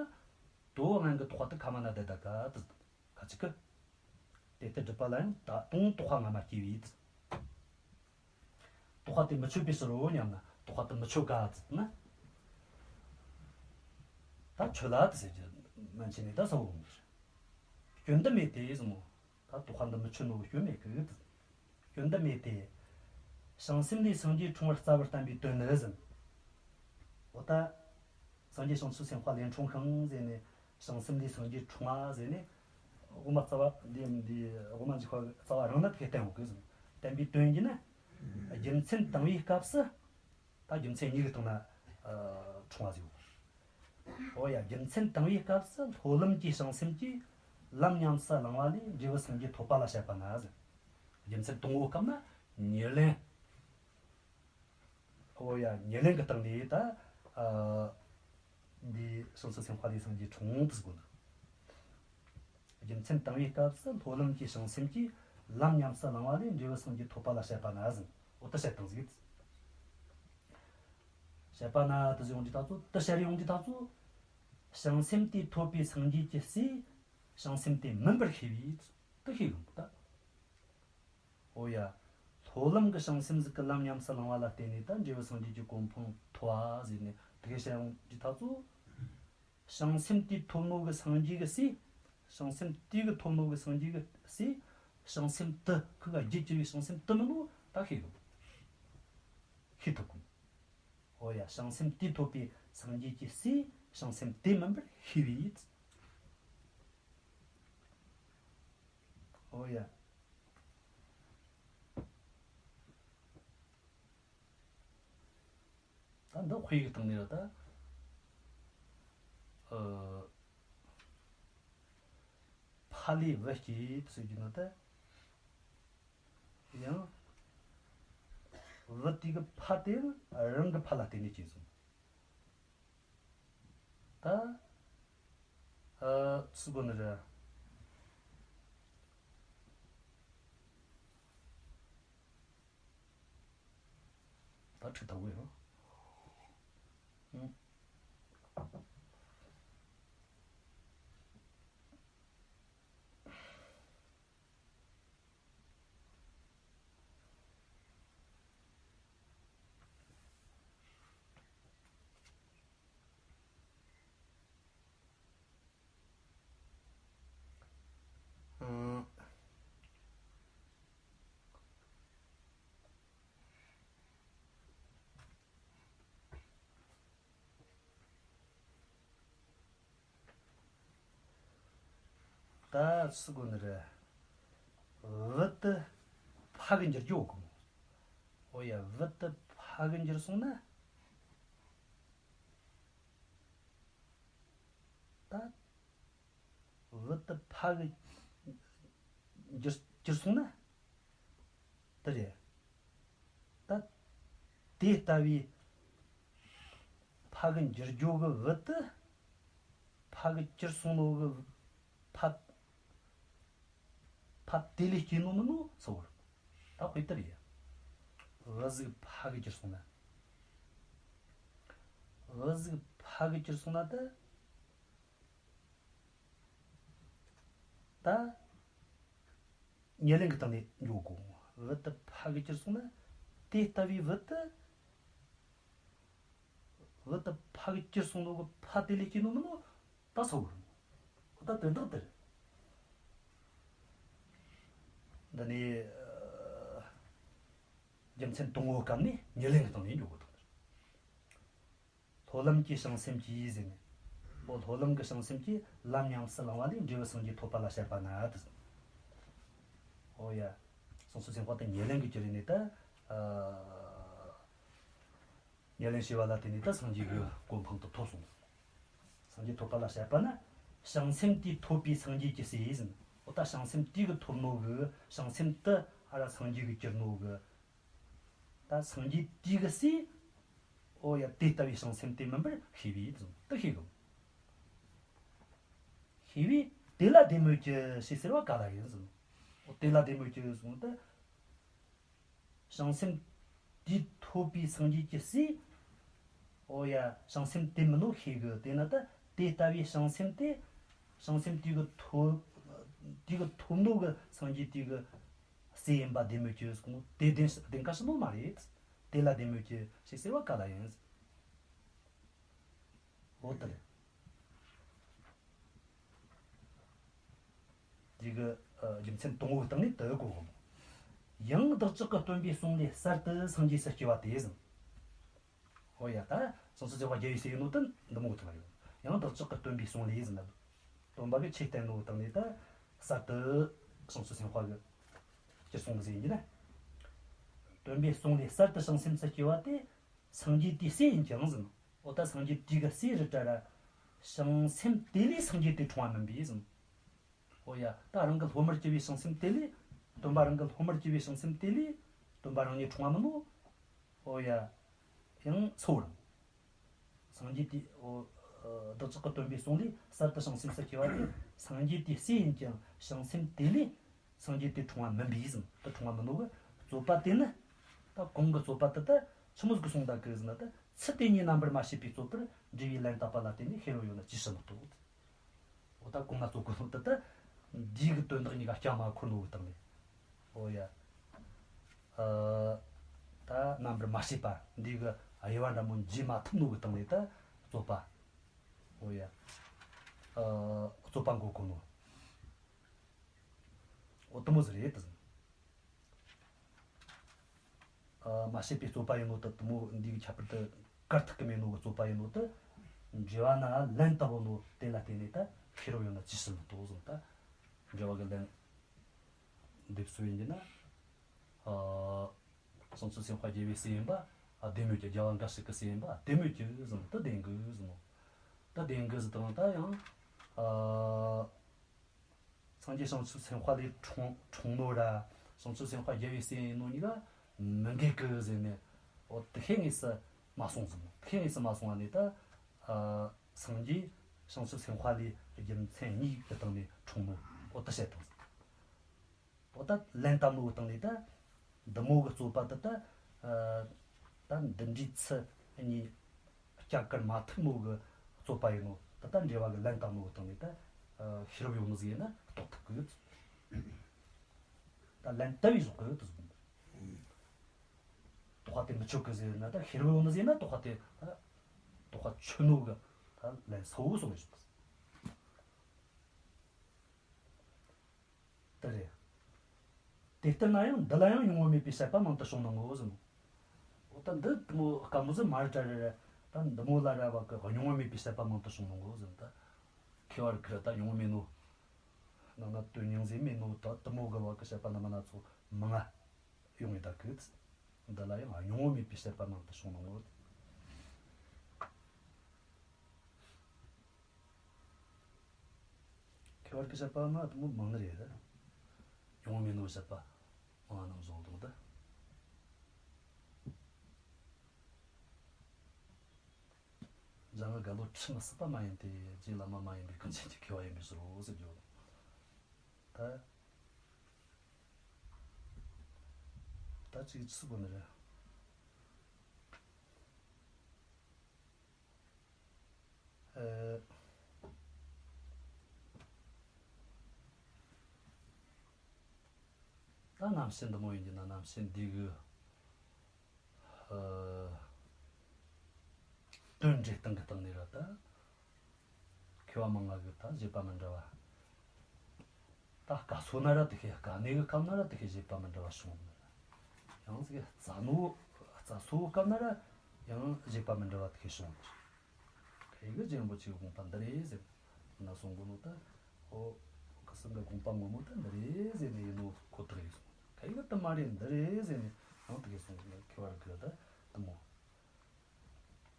དོ་སྔོན་གྱི་དོགས་པ་དེ་ཁ་མ་ན་དེ་ད་ག་དེ། ཁ་ཅིག་གི། དེ་ལྟར་སྒྲུབ་པ་ལ་ཡང་ད་དུང་དོགས་པ་སྔ་མ་སྐྱེ་བས། དོགས་པ་དེ་མི་ཆོད་པའི་ཕྱིར་རོ་སྙམ་ན་དོགས་པ་དེ་མི་ཆོད་ག་ཟེར་ན། ད་ཆོད་ལ་དེ་ཟེར་གྱི་མན་ཆད་ནས་ད་ས་བོ་མི་རེད། སྐྱོན་དེ་མེད་དེ་ཟེར་མོ། ད་དོགས་པ་འདི་མི་ཆོད་ནོ་གི་སྐྱོན་མེད་གི། སྐྱོན་དེ་མེད་དེ། བྱང་སེམས་ལས་སངས་རྒྱས་འཁྲུངས་པར་རྩ་བར་བསྟན་པའི་དོན་ནི་ཟེར། འོ་ད། སངས་རྒྱས་བྱང་ཆུབ་སེམས་དཔའ་ལས་འཁྲུངས་ཤིང་ཟེར་ནས། བྱང་སེམས་ལས་སངས་རྒྱས་འཁྲུངས་པ་ཟེར་ནས། དབུ་མ་རྩ་བ་འདི་འདི་དབུ་མ་འཇུག་པ་རྩ་བ་རང་ན་དེ་བསྟན་འོག་གི་ཟེར། བསྟན་པའི་དོན་གྱི་ནི། རྒྱུ་མཚན་དང་བའི་སྐབས་སུ། ད་རྒྱུ་མཚན་གཉིས་ཀྱི་སྟེང་ན། ཨ། འཁྲུངས་པ་ཟེར། འོ་ཡ། རྒྱུ་མཚན་དང་བའི་སྐབས་སུ་སློབ་ལམ་གྱི་བྱང་སེམས་ཀྱིས་ལམ་ཉམས་སུ་བླང་བ་ལས་འབྲས་བུ་སངས་རྒྱས་ཐོབ་པ་ལ་བཤད་པ་ན་ཟེར། རྒྱུ་མཚན་དང་བོའི་སྐབས་ན་ཉེར་ལེན། འོ་ཡ། ཉེར་ལེན་གྱི་སྟེང་ནས་ད། ཨ། འདི་བྱང་ཆུབ་སེམས་དཔའ་ལས་སངས་རྒྱས་འཁྲུངས་དུ་དགོས་ན། རྒྱུ་མཚན་དང་བའི་སྐབས་སུ་སློབ་ལམ་གྱི་བྱང་སེམས་ཀྱིས་ལམ་ཉམས་སུ་བླང་བ་ལས་འབྲས་བུ་སངས་རྒྱས་ཐོབ་པ་ལ་བཤད་པ་ན་ཟེར། འོ་དེ་བཤད་དང་ཟིག། བཤད་པ་ན་དེ་ཟེར་ཡོང་དུས་ད་ཚོ། དེ་བཤད་ཡོང་དུས་ད་ཚོ། བྱང་སེམས་དེས་ཐོབ་པའི་སངས་རྒྱས་ཀྱི་སྲས་བྱང་སེམས་དེ་མིན་པར་ཤེས་པས་དེ་ཤེས་དགོས་ད། འོ་ཡ། སློབ་ལམ་གྱི་བྱང་སེམས་ཟིག་གི་ལམ་ཉམས་སུ་བླང་བ་ལ་བརྟེན་ནས་ད་འབྲས་བུ་སངས་རྒྱས་ཀྱི་གོ་འཕང་ཐོབ་པ་ཟེར་ནས་དེ་ག་བཤད་ཡོང་དུས་ད་ཚོ། བྱང་སེམས་དེས་ཐོབ་ནོ་གི་སངས་རྒྱས་གི་སྲས། བྱང་སེམས་དེ་གིས་ཐོབ་ནོ་གི་སངས་རྒྱས་གི་སྲས། བྱང་སེམས་དེ་ཁུ་ག་རྒྱུད་གྱུར་བའི་བྱང་སེམས་དེ་མིན་ནོ་ད་ཤེས་དགོས། ཤེས་ཐུབ་དགོས། འོ་ཡ། བྱང་སེམས་དེས་ཐོབ་པའི་སངས་རྒྱས་ཀྱི་སྲས་བྱང་སེམས་དེ་མིན་པར་ཤེས་པས། འོ་ཡ། ད་འདི་དཔེ་གི་སྟེང་ནས་ད། ཨ། ཕ་ལས་བུ་སྐྱེས་ཟེར་རྒྱུ་ནི་ད། ཡང་བུ་དེ་གི་ཕ་དེ་རང་གི་ཕ་ལ་བརྟེན་ནས་སྐྱེས་སོང་། ད་ཨ་སུ་གོ་ནི་རེད། ད་ཁྲིག་ཐག་གོ་ཡོད། ཨང་། ཨང་། ད་སུ་གོ་ནི་རེད། བུ་དེ་ཕ་གི་འགྱུར་རྒྱུ་གོ། འོ་ཡ། བུ་དེ་ཕ་གི་འགྱུར་སོང་ན། ད་བུ་དེ་ཕ་གི་འགྱུར་འགྱུར་སོང་ན། དེ་རེད། ད་དེ་ལྟ་བུའི་ཕ་གི་འགྱུར་རྒྱུ་གི་བུ་དེ་ཕ་གི་གྱུར་སོང་ནོ་གི་ཕ། ཕ་དེ་ལས་སྐྱེས་ནོ་མིན་ནོ་ཚོ་བར། ད་དཔེ་དེ་རེད། བུ་ཟིག་ཕ་གི་གྱུར་སོང་ན། བུ་ཟིག་ཕ་གི་གྱུར་སོང་ན་ད། ད་ཉེར་ལེན་གྱི་སྟེང་ནས་འགྱོ་དགོས། བུ་དེ་ཕ་གི་གྱུར་སོང་ན། དེ་ལྟ་བུའི་བུ་དེ། བུ་དེ་ཕ་གི་གྱུར་སོང་ནོ་གི་ཕ་དེ་ལས་སྐྱེས་ནོ་མིན་ནོ། ད་ཚོ་བར། ད་དོན་དག་དེ་རེད། འདི་ནས་ཨ་རྒྱུ་མཚན་དང་པོའི་སྐབས་ནས་ཉེར་ལེན་གྱི་སྟེང་ནས་འགྱོ་དགོས་དང་། སློབ་ལམ་གྱི་བྱང་སེམས་ཀྱིས་ཟེར་ནས། འོ། སློབ་ལམ་གྱི་བྱང་སེམས་ཀྱིས་ལམ་ཉམས་སུ་བླང་བ་ལས་འབྲས་བུ་སངས་རྒྱས་ཐོབ་པ་ལ་བཤད་པ་ན་དེ་ཟེར། འོ་ཡ། བྱང་ཆུབ་སེམས་དཔའ་དེ་ཉེར་ལེན་གྱི་རྒྱུ་རེད་ནས་ད། ཨ། ཉེར་ལེན་བྱས་པ་ལ་བརྟེན་ནས་ད་སངས་རྒྱས་ཀྱི་གོ་འཕང་དུ་ཐོབ་སོང་། སངས་རྒྱས་ཐོབ་པ་ལ་བཤད་པ་ན། བྱང་སེམས་དེས་ཐོབ་པའི་སངས་རྒྱས་ཀྱི་སྲས་ཟེར། འོ་ད་བྱང་སེམས་དེ་གིས་ཐོབ་ནོ་གི། བྱང་སེམས་དེ་ཨ་ར་སངས་རྒྱས་ཀྱིས་གྱུར་ནོ་གི། ད་སངས་རྒྱས་དེ་གི་སྲས། འོ་ཡ། དེ་ལྟ་བུའི་བྱང་སེམས་དེ་མིན་པར་ཤེས་པས་ཟེར། དེ་ཤེས་གི། ཤེས་པས་དེ་ལ་བདེན་མོད་ཀྱི་ཞེས་ཟེར་བ་ག་ལ་ཡིན་ཟེར། འོ་དེ་ལ་བདེན་མོད་ཀྱི་ཟེར་ད། བྱང་སེམས་དེས་ཐོབ་པའི་སངས་རྒྱས་ཀྱི་སྲས། འོ་ཡ། བྱང་སེམས་དེ་མིན་ནོ་ཤེས་གི། དེ་ན་ད་དེ་ལྟ་བུའི་བྱང་སེམས་དེ། བྱང་སེམས་དེ་གིས་ཐོབ། དེ་གིས་ཐོབ་ནོ་གི་སངས་རྒྱས་དེ་གི་སྲས་ཡིན་པ་བདེན་མོད་ཀྱི་ཟེར་གོ་ནོ་དེ་བདེན་བདེན་ཁ་ཕྱིན་ནོ་མ་རེད། དེ་ལ་བདེན་མོད་ཀྱི་ཞེས་ཟེར་བ་ག་ལ་ཡིན་ཟེར། འོ་དེ་རེད། དེ་གི་ཨ་རྒྱུ་མཚན་དང་པོའི་སྟེང་ནས་དེ་གོ་གོ། ཡང་བདག་ཅག་གི་སྟོན་པའི་གསུང་ལས་གསར་དུ་སངས་རྒྱས་སུ་སྐྱེ་བ་དེ་ཟེར། འོ་ཡ། ད་བྱང་ཆུབ་སེམས་དཔའ་རྒྱལ་བའི་སྲས་ཡིན་ནོ་དེ་འདི་མོ་གི་ཐོག་ཡོད། ཡང་བདག་ཅག་གི་སྟོན་པའི་གསུང་ལས་ཟེར་ན། སྟོན་པ་གིས་ཆོས་བསྟན་ནོ་སྟེང་ནས་ད་གསར་དུ་བྱང་ཆུབ་སེམས་དཔའ་གི་སྤྱིར་གསུང་ཟེར་ཡིན་གྱི་ན། སྟོན་པའི་གསུང་ལས་གསར་དུ་བྱང་སེམས་སུ་སྐྱེ་བ་དེ་སངས་རྒྱས་དེའི་སྲས་ཡིན་ཀྱང་ཟེར། འོ་ད་སངས་རྒྱས་དེ་གི་སྲས་རེད་དྲ་ར། བྱང་སེམས་དེ་ལས་སངས་རྒྱས་དེ་འཁྲུངས་པ་མིན་པས་ཟེར། འོ་ཡ། ད་རང་གི་སློབ་མར་གྱུར་པའི་བྱང་སེམས་དེ་ལས། སྟོན་པ་རང་གི་སློབ་མར་གྱུར་པའི་བྱང་སེམས་དེ་ལས། སྟོན་པ་རང་ཉིད་འཁྲུངས་པ་མིན་ནོ། འོ་ཡ། ཡང་ཚོ་བར། སངས་རྒྱས་དེ། འོ། ཨ། བདག་ཅག་གི་སྟོན་པའི་གསུང་ལས་གསར་དུ་བྱང་སེམས་སུ་སྐྱེ་བ་དེ་སངས་རྒྱས་དེའི་སྲས་ཡིན་ཀྱང་བྱང་སེམས་དེ་ལས་སངས་རྒྱས་དེ་འཁྲུངས་པ་མིན་པས་ཟེར། དེ་འཁྲུངས་པ་མིན་ནོ་གི་རྩོད་པ་དེ་ནི། ད་གོང་གི་རྩོད་པ་དེ་ད་ཆི་མོ་ཟིག་གི་གསུང་ད་གི་ཟེར་ན། ད་ཚུལ་དེ་ཉིད་རྣམ་པར་མ་ཤེས་པའི་རྩོད་པར་འགྲེལ་བའི་ལན་བཏབ་པ་ལ་བརྟེན་ནས་ཤེས་རབ་ཡོད་ན་ཅིས་ཞུ་མི་ཐུབ། འོ་ད་གོང་ན་རྩོད་གོ་ནོ་དེ་ད་འདི་གི་དོན་དག་གཉིས་ཀ་རྐྱང་མ་འཁོར་ནོ་གི་སྟེང་ནས། འོ་ཡ། ཨ། ད་རྣམ་པར་མ་ཤེས་པ་འདི་གི་དབྱེ་བ་འདྲ་མོ་འབྱེད་མ་ཐུབ་ནོ་གི་སྟེང་ནས་ད་རྩོད་པ། འོ་ཡ། ཨ། རྩོད་པ་འགོད་གོ་ནོ། འོ་དེ་མོ་ཟིག་རེད་དེ་ཟེར། ཨ། མ་ཤེས་པའི་རྩོད་པ་ཡིན་ནོ་དེ་དེ་མོ་འདི་གི་ཁྱད་པར་དེ་བཀར་ཐུབ་གི་མེད་ནོ་གི་རྩོད་པ་ཡིན་ནོ་དེ། འགྲེལ་བ་ན་ལན་བཏབ་ནོ་དེ་ལ་བརྟེན་ནས་ད་ཤེས་རབ་ཡོད་ན་ཅིས་ཞུ་མི་ཐུབ་ཟེར། ད་འགྲེལ་བ་གི་ལན་འདེབས་སྲོལ་ཡིན་གྱི་ན། ཨ། བྱང་ཆུབ་སེམས་དཔའ་རྒྱལ་བའི་སྲས་ཡིན་པ་བདེན་མོད་ཀྱི། རྒྱལ་བ་འགའ་ཞིག་གི་སྲས་ཡིན་པ་བདེན་མོད་ཀྱི་ཟེར་ནོ་དེ་བདེན་གི་ཟེར་ནོ། ད་བདེན་གི་ཟེར་དང་ད་ཡང་། ཨ། སངས་རྒྱས་བྱང་ཆུབ་སེམས་དཔའ་ལས་འཁྲུངས་འཁྲུངས་ནོ་ར། བྱང་ཆུབ་སེམས་དཔའ་རྒྱལ་བའི་སྲས་ཡིན་ནོ་གཉིས་ཀ་མི་འགལ་གི་ཟེར་ནས། འོ་དེ་ཁེ་ངེས་སུ་མ་སོང་ཟིན་ནོ། དེ་ཁེ་ངེས་སུ་མ་སོང་བ་ནས་ད། ཨ། སངས་རྒྱས་བྱང་ཆུབ་སེམས་དཔའ་ལས་རྒྱུ་མཚན་གཉིས་ཀྱི་སྟེང་ནས་འཁྲུངས་ནོ། འོ་དེ་བཤད་བཏང་ཟིན། འོ་ད་ལན་བཏབ་ནོ་གི་སྟེང་ནས་ད། འདི་མོ་གི་རྩོད་པ་དེ་ད། ཨ། ད་འདི་འདྲའི་ཚུལ་གཉིས་སྐྱ་ཀར་མ་ཐུབ་ནོ་གི་རྩོད་པ་ཡིན་ནོ། ད་ད་འགྲེལ་བ་གི་ལན་བཏབ་ནོ་གི་སྟེང་ནས་ད། ཨ། ཤེས་རབ་ཡོད་ནོ་ཟིག་ཡིན་ན་རྟོགས་ཐུབ་གི་ཡོད། ད་ལན་བཏབ་བས་བཟོ་གི་ཡོད་དུ་ཟིག། དོགས་པ་དེ་མི་ཆོད་གི་ཟེར་ན། ད་ཤེས་རབ་ཡོད་ནོ་ཟིག་ཡིན་ན་དོགས་པ་དེ་ད། དོགས་པ་ཆོད་ནོ་གི་ད་ལན་གསལ་བོ་གསུངས་ཡོད། དེ་རེད། དེ་ལྟར་ན་ཡང་འདི་ལ་ཡང་མྱོང་བ་མེད་པའི་དཔྱད་པ་མང་དུ་བྱུང་ནོ་ངོ་ཟེར་ནོ། འོ་ད་འདི་དེ་མོ་དཀའ་མོ་ཟིག་མ་རེད་དྲ་རེད་རེད། ད་འདི་མོ་ལ་ར་བ་གི་མྱོང་བ་མེད་པའི་དཔྱད་པ་མང་དུ་བྱུང་ནོ་ངོ་ཟེར་ནོ། ད་མཁས་པ་རིགས་ཀྱིས་ད་མྱོང་བ་མེད་ནོ། ནང་ན་དོན་སྙིང་ཟིག་མེད་ནོ། ད་དེ་མོ་གི་བ་གི་དཔྱད་པ་རྣམ་པ་སྣ་ཚོགས་མང་ང་ཡོང་ངེ་ད་གི། འདི་ལ་ཡང་མྱོང་བ་མེད་པའི་དཔྱད་པ་མང་དུ་བྱུང་ནོ་ངོ་། མཁས་པ་རིགས་ཀྱི་དཔྱད་པ་ན་དེ་མོ་མང་ནི་རེད། མྱོང་བ་མེད་ནོ་དཔྱད་པ་མང་ང་ནང་བཟུང་དང་ད། འཇམ་དབྱངས་རྒྱ་ལོ་ཁྲི་མི་སྲིད་པ་མ་ཡིན་ཏེ། རྗེ་བླ་མ་མ་ཡིན་པའི་གངས་ཅན་གྱི་མཁས་པ་ཡིན་པའི་ཕྱིར་རོ་ཟེར་རྒྱུ། ད་ད་ཅིག་ཅི་ཟེར་དགོས་ནི་རེད། ཨ། ད་རྣམ་བཤད་འདི་མོ་ཡིན་རྒྱུ་ན། རྣམ་བཤད་འདི་གི། ཨ། དོན་འགྲེལ་སྟངས་གི་སྟེང་ནས་ར་ད། མཁས་པ་མང་ང་གི་ད་བཞེད་པ་མི་འདྲ་བ། ད་དཀའ་སོ་ན་ར་དེ་ཁེ། དཀའ་གནད་གི་སྐབས་ན་ར་དེ་ཁེ་བཞེད་པ་མི་འདྲ་བ་བྱུང་ནི། ཡང་ཟིག་རྩ་ནོ། རྩ་སོ་བོ་སྐབས་ན་ར་ཡང་བཞེད་པ་མི་འདྲ་བ་དེ་ཁེ་བྱུང་ནི། ཁ་ཡི་གི་རྗེ་རིན་པོ་ཆེའི་དགོངས་པ་འདི་རེད་ཟེར་ན་གསུང་གོ་ནོ་ད། ཨོ། ཁ་སང་གི་དགོངས་པ་ངོ་མ་ད་འདི་རེད་ཟེར་ནས་ཡིན་ནོ་ཁོ་ཐག་ཡིན་སོང་། ཁ་ཡི་གི་དེ་མ་རེད་འདི་རེད་ཟེར་ནས་ཡང་དེ་གི་སོང་གི། མཁས་པ་རིགས་ཀྱིས་ད་དེ་མོ།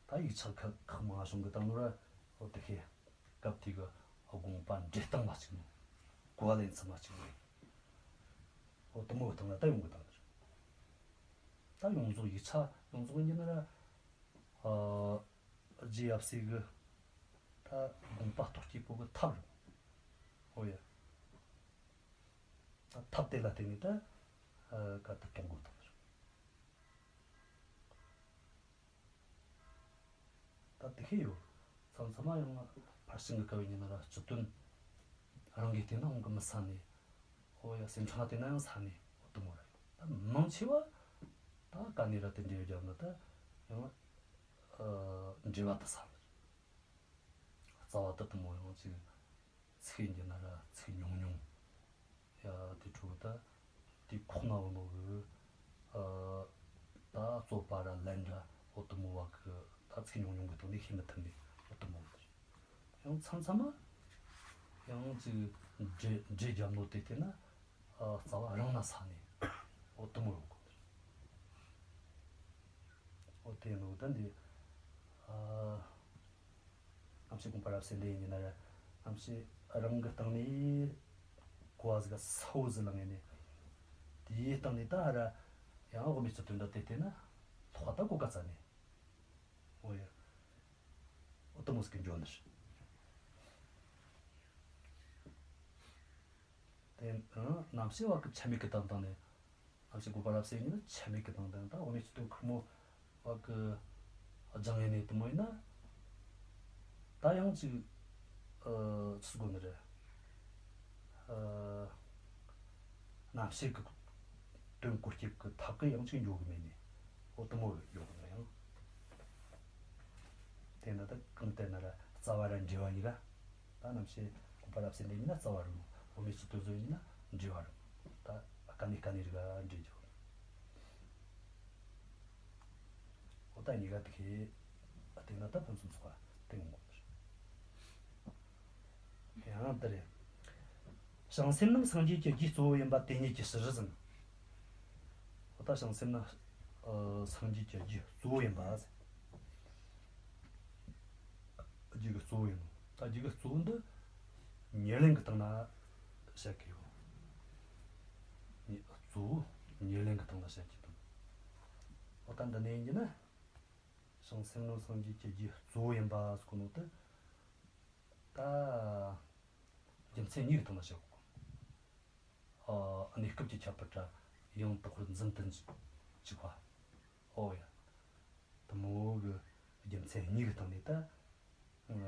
ད་ཡིག་ཆ་ཁག་ཁག་མང་བྱུང་གི་བཏང་ནོ་ར། འོ་དེ་ཁེ་སྐབས་དེ་གི་དགོངས་པ་འགྲེལ་སྟངས་མ་གཅིག་ནོ། གོ་བ་ལེན་ཚུལ་མ་གཅིག་ནོ། འོ་དེ་མོ་གི་སྟེང་ལ་ད་ཡོང་གི་བཏང་ནི་རེད། ད་ཡོངས་རྫོགས་ཡིག་ཆ་ཡོངས་རྫོགས་ཡིན་ན་ར། ཨ། རྗེ་ཡབ་སྲས་གི་ད་དགོངས་པ་རྟོགས་སྐྱེད་པོ་གི་ཐབས་རེད། འོ་ཡ། ད་ཐབས་དེ་ལ་བརྟེན་ནས་ད། ཨ། བཀའ་དེ་གཏོང་དགོས་བཏང་ནི་རེད། ད་དེ་ཁེ་ཡོད། མཚམས་མཚམས་མ་ཡང་ཕར་ཕྱིན་གི་སྐབས་ཡིན་ན་ར་སྤྱི་དོན་རང་གིས་བལྟས་ན་འོང་གི་མི་ས་ནས། ཨོ་ཡ། སེམས་ཁྲང་བལྟས་ན་ཡང་ས་ནས། འོ་དེ་མོ་ར་ཡོད། ད་མང་ཆེ་བ་ད་དཀའ་གནད་ར་དེ་འགྲེལ་རྒྱབ་ན་ད་ཡང་། ཨ། འགྲེལ་བ་དེ་ས་ནས། རྩ་བ་ད་དེ་མོ་ཡང་ཅིག་ཚིག་ཡིན་རྒྱུ་ན་ར་ཚིག་ཉུང་ཉུང་། ཡ། དེ་འཕྲོ་ད་དེ་ཁོག་ན་བུ་ནོ་གི། ཨ། ད་རྩོད་པ་ར་ལན་ར་འོ་དེ་མོ་བ་གི། ད་ཚིག་ཉུང་ཉུང་གི་སྟེང་ནས་ཤེས་མི་ཐུབ་ནི་འོ་དེ་མོ་རེད། ཡང་མཚམས་མཚམས་མ་ཡང་ཅིག་འགྲེལ་འགྲེལ་རྒྱབ་ནོ་དེ་བལྟས་ན། ཨ། རྩ་བ་རང་ན་ས་ནས་འོ་དེ་མོ་ཡོང་གི་རེད། འོ་དེ་ནོ་ད་འདི། ཨ། རྣམ་བཤད་དགོངས་པ་རབ་གསལ་འདི་ཡིན་ན་ར། རྣམ་བཤད་རང་གི་སྟེང་ནས་གོ་བ་ཟིག་ག་ས་བོ་ཟིག་ལངས་ནས། དེའི་སྟེང་ནས་ད་ར་ཡང་དབུ་མའི་སྤྱི་དོན་འདི་དེ་བལྟས་ན་ལྷག་ད་གོ་ག་ཙ་ནས། འོ་ཡ། འོ་དེ་མོ་ཟིག་གི་འགྱོ་ནི་རེད། དེ་རྣམ་བཤད་བ་གི་ཆ་མེད་གི་བཏང་སྟངས་ནས། རྣམ་བཤད་དགོངས་པ་རབ་གསལ་ཡིན་ན་ཆ་མེད་གི་བཏང་སྟངས། ད་དབུ་མའི་སྤྱི་དོན་ཁེར་མོ་བ་གི་སྦྱང་ཡས་ནས་དེ་མོ་ཡིན་ན། ད་ཡང་ཅིག་ཨ། ཅི་དགོས་ནི་རེད། ཨ། རྣམ་བཤད་གི་དོན་གོ་སྐབས་གི་ཐབས་གི་ཡང་ཅིག་འགྱོ་གི་མེད་ནི། འོ་དེ་མོ་འགྱོ་གི་མེད་ཡང་། དེ་ན་ད་གང་ལྟར་ན་ར་རྩ་བ་ར་འགྲེལ་བ་གཉིས་ཀ། ད་རྣམ་བཤད་དགོངས་པ་རབ་གསལ་འདི་ཡིན་ན་རྩ་བ་རུ། དབུ་མའི་སྤྱི་དོན་ཚོ་ཡིན་ན་འགྲེལ་བ་རུ། ད་དཀའ་གནད་དཀའ་གནད་རིགས་འགྲེལ་རྒྱུ། འོ་ད་གཉིས་ཀ་དེ་ཁེ། དེ་ན་ད་ཕུན་སུམ་ཚོགས་པ་དེ་ཡོང་གོ་ནི་རེད། ཡང་དེ་རེད། བྱང་སེམས་རྣམས་སངས་རྒྱས་ཀྱི་རྒྱུའི་གཙོ་བོ་ཡིན་པ་དེ་ཉིད་ཀྱི་ཕྱིར་ཟེར། འོ་ད་བྱང་སེམས་ནི། ཨ། སངས་རྒྱས་ཀྱི་རྒྱུའི་གཙོ་བོ་ཡིན་པ་ཟེར། རྒྱུ་གི་གཙོ་བོ་ཡིན་ནོ། ད་རྒྱུ་གི་གཙོ་བོ་འདི་ཉེར་ལེན་གྱི་སྟེང་ན་ བཤད་ཀྱི་ཡོད། ཉེ་གཙོ་བོ་ཉེར་ལེན་གྱི་སྟེང་ལ་བཤད་ཀྱི་འདུག། འོ་ད་འདི་ནས་ཡིན་གྱི་ན། བྱང་སེམས་ནི་སངས་རྒྱས་ཀྱི་རྒྱུ་གཙོ་བོ་ཡིན་པ་ཟེར་གོ་ནོ་དེ། ད་རྒྱུ་མཚན་གཉིས་ཀྱི་སྟེང་ལ་བཤད་གོ། ཨ། གནས་སྐབས་ཀྱི་ཁྱད་པར་ར་ཡང་དག་པར་འཛིན་དུ་འཇུག་པ། ཨོ་ཡ། དེ་མོ་གི་རྒྱུ་མཚན་གཉིས་ཀྱི་སྟེང་ནས་ད། ཨ།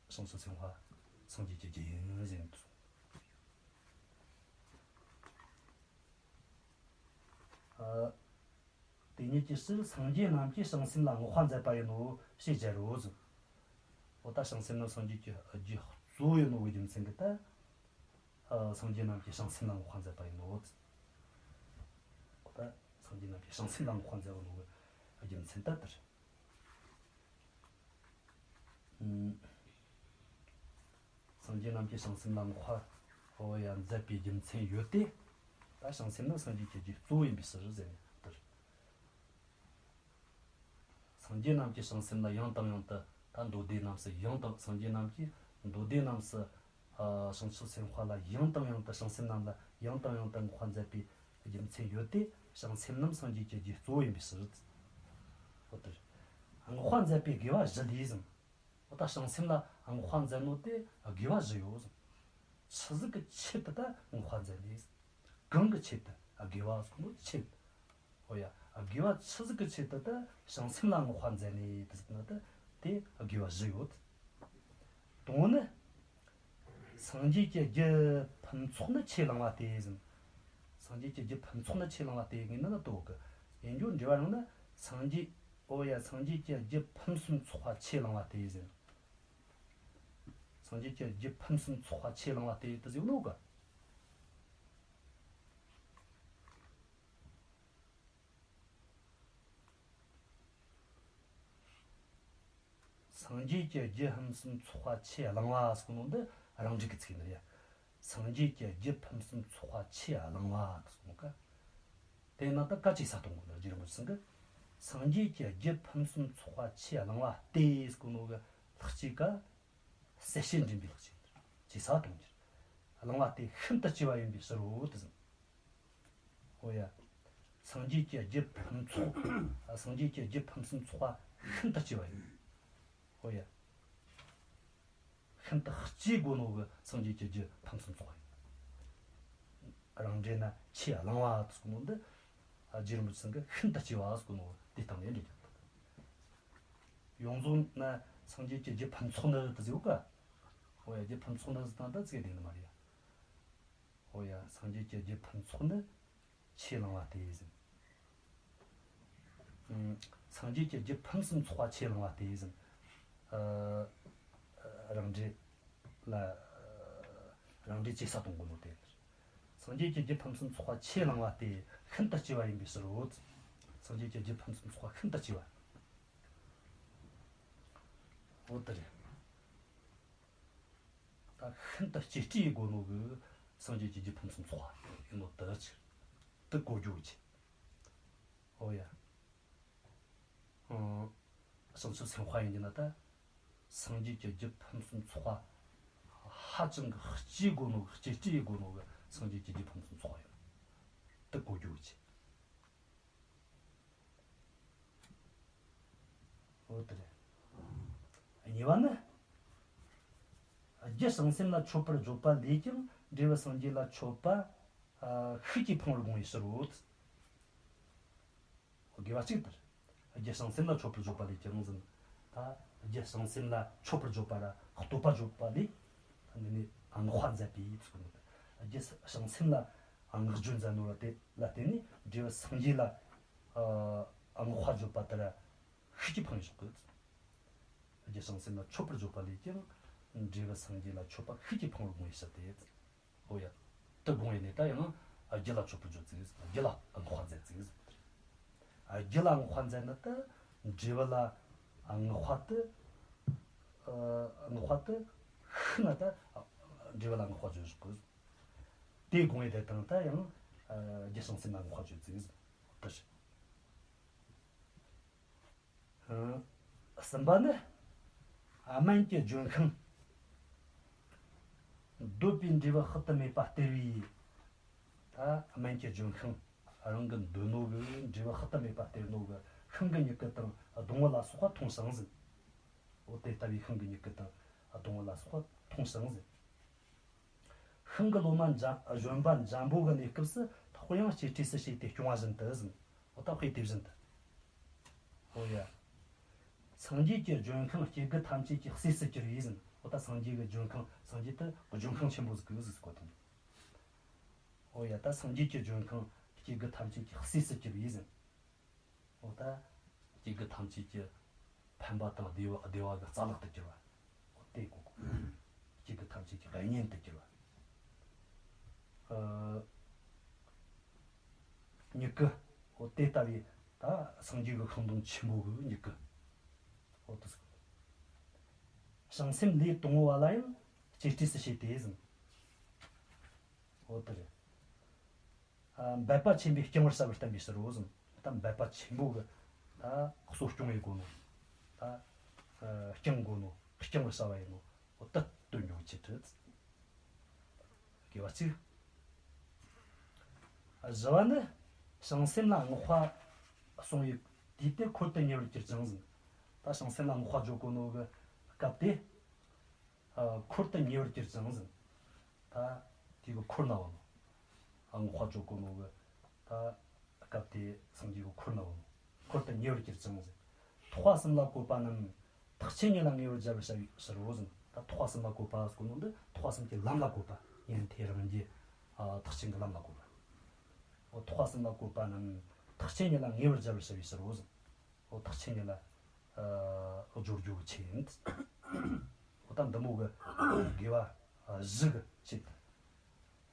བྱང་ཆུབ་སེམས་དཔའ་སངས་རྒྱས་ཀྱི་རྒྱུ་ཡིན་ཟེར་ནས་གསུངས། ཨ། དེ་ཉིད་ཀྱི་ཕྱིར་སངས་རྒྱས་རྣམས་ཀྱིས་བྱང་སེམས་ལ་བསྔགས་པ་མཛད་པ་ཡིན་ནོ་ཞེས་སྦྱར་རོ་ཟེར། འོ་ད་བྱང་སེམས་ནི་སངས་རྒྱས་ཀྱི་རྒྱུ་གཙོ་བོ་ཡིན་ནོ་གི་རྒྱུ་མཚན་གྱིས་ད། ཨ། སངས་རྒྱས་རྣམས་ཀྱིས་བྱང་སེམས་ལ་བསྔགས་པ་མཛད་པ་ཡིན་ནོ་ཟེར། འོ་ད་སངས་རྒྱས་རྣམས་ཀྱིས་བྱང་སེམས་ལ་བསྔགས་པ་མཛད་པ་ཡིན་ནོ་གི་རྒྱུ་མཚན་ད་དེ་རེད། ཨུམ། སངས་རྒྱས་རྣམས་ཀྱིས་བྱང་སེམས་ལ་བསྔགས་པ། འོ་ཡ། མཛད་པའི་རྒྱུ་མཚན་ཡོད་དེ། ད་བྱང་སེམས་ནི་སངས་རྒྱས་ཀྱི་རྒྱུ་གཙོ་བོ་ཡིན་པའི་ཕྱིར་ཟེར་ནས་དེར། སངས་རྒྱས་རྣམས་ཀྱིས་བྱང་སེམས་ལ་ཡང་དང་ཡང་དུ་ད་མདོ་སྡེ་རྣམས་སུ་ཡང་དང་། སངས་རྒྱས་རྣམས་ཀྱིས་མདོ་སྡེ་རྣམས་སུ། ཨ། བྱང་ཆུབ་སེམས་དཔའ་ལ་ཡང་དང་ཡང་དུ། བྱང་སེམས་རྣམས་ལ་ཡང་དང་ཡང་དུ་བསྔགས་པ་མཛད་པའི་རྒྱུ་མཚན་ཡོད་དེ། བྱང་སེམས་རྣམས་སངས་རྒྱས་ཀྱི་རྒྱུ་གཙོ་བོ་ཡིན་པའི་ཕྱིར། འོ་དེར། བསྔགས་པ་མཛད་པའི་དགེ་བ་བཞི་ལས་ཟེར། འོ་ད་བྱང་སེམས་ལ་བསྔགས་པ་མཛད་ནོ་དེ་དགེ་བ་བཞི་ཡོད་ཟེར། ཆི་ཟིག་གི་ཆེད་དུ་ད་བསྔགས་པ་མཛད་ནས་ཟེར། གང་གི་ཆེད་དུ། དགེ་བ་ཟེར་གོ་ནོ་ཆེད། འོ་ཡ། དགེ་བ་ཆི་ཟིག་གི་ཆེད་དུ་ད་བྱང་སེམས་ལ་བསྔགས་པ་མཛད་ནས་དེ་ཟེར་ན་ད་དེ་དགེ་བ་བཞི་ཡོད། དང་པོ་ནི། སངས་རྒྱས་ཀྱི་རྒྱུ་ཕུན་ཚོགས་ནི་ཆེས་བླང་བ་སྟེ་ཟེར། སངས་རྒྱས་ཀྱི་རྒྱུ་ཕུན་ཚོགས་ནི་ཆེས་བླང་བ་སྟེ་ངེས་ནི་ལ་དོ་གི། ཡིན་རྒྱུ་འབྲེལ་བ་རང་ན་སངས་རྒྱས། འོ་ཡ། སངས་རྒྱས་ཀྱི་རྒྱུ་ཕུན་སུམ་ཚོགས་པ་ཆེས་བླང་བ་སྟེ་ཟེར། སངས་རྒྱས་ཀྱི་རྒྱུ་ཕུན་སུམ་ཚོགས་པ་ཆེས་བླང་བ་སྟེ་དེ་ཟེར་ནོ་གི། སངས་རྒྱས་ཀྱི་རྒྱུ་ཕུན་སུམ་ཚོགས་པ་ཆེས་བླང་བ་ཟེར་གོ་ནོ་འདི་རང་འགྲེལ་གྱི་ཚིག་ཡིན་ནི་རེད། སངས་རྒྱས་ཀྱི་རྒྱུ་ཕུན་སུམ་ཚོགས་པ་ཆེས་བླང་བ་དེ་གསུངས་ག། དེ་ན་ད་སྐད་ཅིག་ས་གཏོང་དགོས་ནི་རྒྱུ་རིན་པོ་ཆེ་ཚང་གི། སངས་རྒྱས་ཀྱི་རྒྱུ་ཕུན་སུམ་ཚོགས་པ་ཆེས་བླང་བ་སྟེ་ཟེར་གོ་ནོ་གི་ལྷག་བཅས་ཀ། གསལ་བྱེད་འདྲེན་པའི་ལྷག་བཅས་ཅིག་ས་གཏོང་རྒྱུ། བླང་བ་སྟེ་ཤིན་ཏུ་གཅེས་པ་ཡིན་པའི་ཕྱིར་རོ་དེ་ཟེར། འོ་ཡ། སངས་རྒྱས་ཀྱི་རྒྱུ་ཕུན་ཚོགས། སངས་རྒྱས་ཀྱི་རྒྱུ་ཕུན་སུམ་ཚོགས་པ་ཤིན་ཏུ་གཅེས་པ་ཡིན། འོ་ཡ། ཤིན་ཏུ་གཅེས་དགོས་ནོ་གི་སངས་རྒྱས་ཀྱི་རྒྱུ་ཕུན་སུམ་ཚོགས་པ་ཡིན། རང་འགྲེལ་ན་ཆེས་བླང་བ་དེ་གསུངས་ནོ་འདི། རྒྱུ་རིན་པོ་ཆེ་ཚང་གིས་ཤིན་ཏུ་གཅེས་པ་ཟེར་གོ་ནོ་དེ་སྟེང་ནས་འགྲེལ་རྒྱུ། ཡོངས་རྫོགས་ན་སངས་རྒྱས་ཀྱི་རྒྱུ་ཕུན་ཚོགས་ནི་དེ་ཟེར་ག། འོ་ཡ། རྒྱུ་ཕུན་ཚོགས་ནི་ཟེར་སྟངས་ད་ཚིག་དེ་ནི་མ་རེད་ཡ། འོ་ཡ། སངས་རྒྱས་ཀྱི་རྒྱུ་ཕུན་ཚོགས་ནི་ཆེས་བླང་བ་སྟེ་ཟེར། ཨུམ། སངས་རྒྱས་ཀྱི་རྒྱུ་ཕུན་སུམ་ཚོགས་པ་ཆེས་བླང་བ་སྟེ་ཟེར། ཨ། རང་འགྲེལ་ལ། རང་འགྲེལ་ཅིག་ས་གཏོང་དགོས་ནོ་དེ། སངས་རྒྱས་ཀྱི་རྒྱུ་ཕུན་སུམ་ཚོགས་པ་ཆེས་བླང་བ་སྟེ་ཤིན་ཏུ་གཅེས་པ་ཡིན་པའི་ཕྱིར་རོ། སངས་རྒྱས་ཀྱི་རྒྱུ་ཕུན་སུམ་ཚོགས་པ་ཤིན་ཏུ་གཅེས་པ། འོ་དེ་རེད། ད་ཤིན་ཏུ་གཅེས་སྤྲས་ཡེད་དགོས་ནོ་གི་སངས་རྒྱས་ཀྱི་རྒྱུ་ཕུན་སུམ་ཚོགས་པ་ཡིན་ནོ་དེ་ཆི། དེ་གོ་རྒྱུ་ཆི། འོ་ཡ། ཨང་། བྱང་ཆུབ་སེམས་དཔའ་ཡིན་གྱི་ན་ད། སངས་རྒྱས་ཀྱི་རྒྱུ་ཕུན་སུམ་ཚོགས་པ། ཧ་ཅང་གི་གཅེས་དགོས་ནོ་གི། གཅེས་སྤྲས་ཡེད་དགོས་ནོ་གི་སངས་རྒྱས་ཀྱི་རྒྱུ་ཕུན་སུམ་ཚོགས་པ་ཡིན། དེ་གོ་རྒྱུ་ཆི། འོ་དེ་རེད། གཉིས་པ་ནི། རྒྱུ་བྱང་སེམས་ལ་མཆོད་པར་བརྗོད་པ་ལས་ཀྱང་འབྲས་བུ་སངས་རྒྱས་ལ་མཆོད་པ། ཨ། ཤུགས་ཀྱིས་འཕང་བར་དགོངས་པའི་ཕྱིར་རོ། དགེ་བ་གཅིག་ལྟར། རྒྱུ་བྱང་སེམས་ལ་མཆོད་པར་བརྗོད་པ་ལས་ཀྱང་ཟེར། ད་རྒྱུ་བྱང་སེམས་ལ་མཆོད་པར་བརྗོད་པ་ར་བསྟོད་པ་བརྗོད་པ་ལས། འདི་ནི་བསྔགས་པ་མཛད་པའི་ཚུལ་ནི། རྒྱུ་བྱང་སེམས་ལ་བསྔགས་བརྗོད་མཛད་ནོ་ལ་དེ་ལ་བརྟེན་ནས་འབྲས་བུ་སངས་རྒྱས་ལ། ཨ། བསྔགས་པ་བརྗོད་པ་དེ་ར་ཤུགས་ཀྱིས་འཕང་ཡོད་གི། རྒྱུ་བྱང་སེམས་ལ་མཆོད་པར་བརྗོད་པ་ལས་ཀྱང་འབྲས་བུ་སངས་རྒྱས་ལ་མཆོད་པ་ཤུགས་ཀྱིས་འཕང་བར་དགོངས་པའི་ཕྱིར་ཏེ། འོ་ཡ། དེ་དགོངས་ཡེ་ནས་ད་ཡང་རྒྱུ་ལ་མཆོད་པར་བརྗོད་ཅིག། རྒྱུ་ལ་བསྔགས་པ་མཛད་ཅིག། རྒྱུ་ལ་བསྔགས་པ་མཛད་ན་ད་འབྲས་བུ་ལ་བསྔགས་པ་དེ། ཨ། བསྔགས་པ་དེ་ཤུགས་ན་ད་འབྲས་བུ་ལ་བསྔགས་པ་བརྗོད་བཞག་གི། དེ་དགོངས་ཡེ་དེ་དང་ད་ཡང་རྒྱུ་བྱང་སེམས་ལ་བསྔགས་པ་བརྗོད་ཅིག། དེ་རེད། ཨ། གསུམ་པ་ནི། སྨན་གྱི་ལྗོན་ཤིང་། འདོད་པའི་འབྲས་བུ་དཔག་ཏུ་མེད་པ་སྟེར་བའི། ད་སྨན་གྱི་ལྗོན་ཤིང་། རང་གི་འདོད་ནོ་གི་འབྲས་བུ་དཔག་ཏུ་མེད་པ་སྟེར་ནོ་གི་ཤིང་གི་མྱུ་གུ་དང་སྡོང་བོ་ལ་སོགས་པ་མཐོང་ཞིང་ཟིན། འོ་དེ་ལྟ་བུའི་ཤིང་གི་མྱུ་གུ་དང་སྡོང་བོ་ལ་སོགས་པ་མཐོང་ཞིང་ཟིན། ཤིང་གི་ལོ་མ་འཇམ་གཞོན་པ་འཇམ་པོ་གི་གནས་སྐབས་སུ་ཐག་པ་ཡང་གཅེས་སྤྲས་སུ་བྱས་ཏེ་སྐྱོང་བ་བཞིན་དུ་ཟིན། འོ་ད་དཔེ་དེ་བཞིན་དུ། འོ་ཡ། སངས་རྒྱས་ཀྱི་ལྗོན་ཤིང་སྐྱེ་དགུ་ཐམས་ཅད་ཀྱི་སྲས་སུ་གྱུར་པས་ཟིན། འོ་ད་སངས་རྒྱས་ཀྱི་ལྗོན་ཤིང་། སངས་རྒྱས་དེ་ལྗོན་ཤིང་ཆེན་པོ་ཟིག་གི་ཟིག་གོ་དང་། འོ་ཡ། ད་སངས་རྒྱས་ཀྱི་ལྗོན་ཤིང་སྐྱེ་དགུ་ཐམས་ཅད་ཀྱི་སྲས་སུ་གྱུར་པས་ཟིན། འོ་ད་སྐྱེ་དགུ་ཐམས་ཅད་ཀྱི་ཕན་པ་དང་བདེ་བ་བདེ་བ་གི་རྩ་ལག་ཏུ་གྱུར་པ། འོ་དེ་གོ་གོ། སྐྱེ་དགུ་ཐམས་ཅད་ཀྱི་གཉེན་དུ་གྱུར་པ། ཨ། མྱུ་གུ། འོ་དེ་ལྟ་བུའི་ད་སངས་རྒྱས་ཀྱི་ཤིང་སྡོང་ཆེན་པོ་གི་མྱུ་གུ། འོ་དེ་ཟིག། བྱང་སེམས་ལས་དང་པོ་བ་ལ་ཡང་གཅེས་སྤྲས་སུ་བྱས་ཏེ་ཟིན། འོ་དེ་རེད། ཨ། འབད་པ་ཆེན་པོས་བསྐྱང་བར་བྱ་བའི་བསྟན་པའི་ཕྱིར་རོ་ཟིན། ད་འབད་པ་ཆེན་པོ་གི་ད་གསོ་སྐྱོང་ཡེད་གོ་ནོ། ད་ཨ་བསྐྱང་གོ་ནོ། བསྐྱང་བར་བྱ་བ་ཡིན་ནོ། འོ་ད་སྟོན་རྒྱུ་ཆེད་དུ། དགེ་བ་གཅིག། ཨ། བཞི་བ་ནི། བྱང་སེམས་ལ་བསྔགས་པ་གསུང་བའི་དུས་དེ་འཁོར་དུ་ཉེ་བར་གྱུར་ཅིང་ཟིན། ད་བྱང་སེམས་ལ་བསྔགས་པ་བརྗོད་གོ་ནོ་གི་སྐབས་དེ། ཨ། འཁོར་དུ་ཉེ་བར་གྱུར་ཅིང་ཟིན། ད་དེ་གི་འཁོར་ན་བ་ནོ། ཨ། བསྔགས་པ་བརྗོད་གོ་ནོ་གི་ད་སྐབས་དེ་སངས་རྒྱས་ཀྱི་འཁོར་ན་བ་ནོ། འཁོར་དུ་ཉེ་བར་གྱུར་ཅིང་ཟིན། ཐེག་པ་གསུམ་ལ་བཀོད་པ་རྣམས། ཐེག་ཆེན་ཉིད་ལ་ངེས་པར་བྱ་བར་བྱ་བའི་ཕྱིར་རོ་ཟིན། ད་ཐེག་པ་གསུམ་ལ་བཀོད་པ་ཟེར་གོ་ནོ་འདི་ཐེག་པ་གསུམ་གྱི་ལམ་ལ་བཀོད་པ། ཉན་ཐོས་རང་རྒྱུད། ཨ། ཐེག་ཆེན་གྱི་ལམ་ལ་བཀོད་པ། འོ་ཐེག་པ་གསུམ་ལ་བཀོད་པ་རྣམས། ཐེག་ཆེན་ཉིད་ལ་ངེས་པར་བྱ་བར་བྱ་བའི་ཕྱིར་རོ་ཟིན། འོ་ཐེག་ཆེན་ཉིད་ལ། ཨ། སྦྱོར་རྒྱུ་གི་ཆེད་ཡིན། འོ་ད་འདི་མོ་གི་དགེ་བ་བཞི་གི་ཆེད་དུ།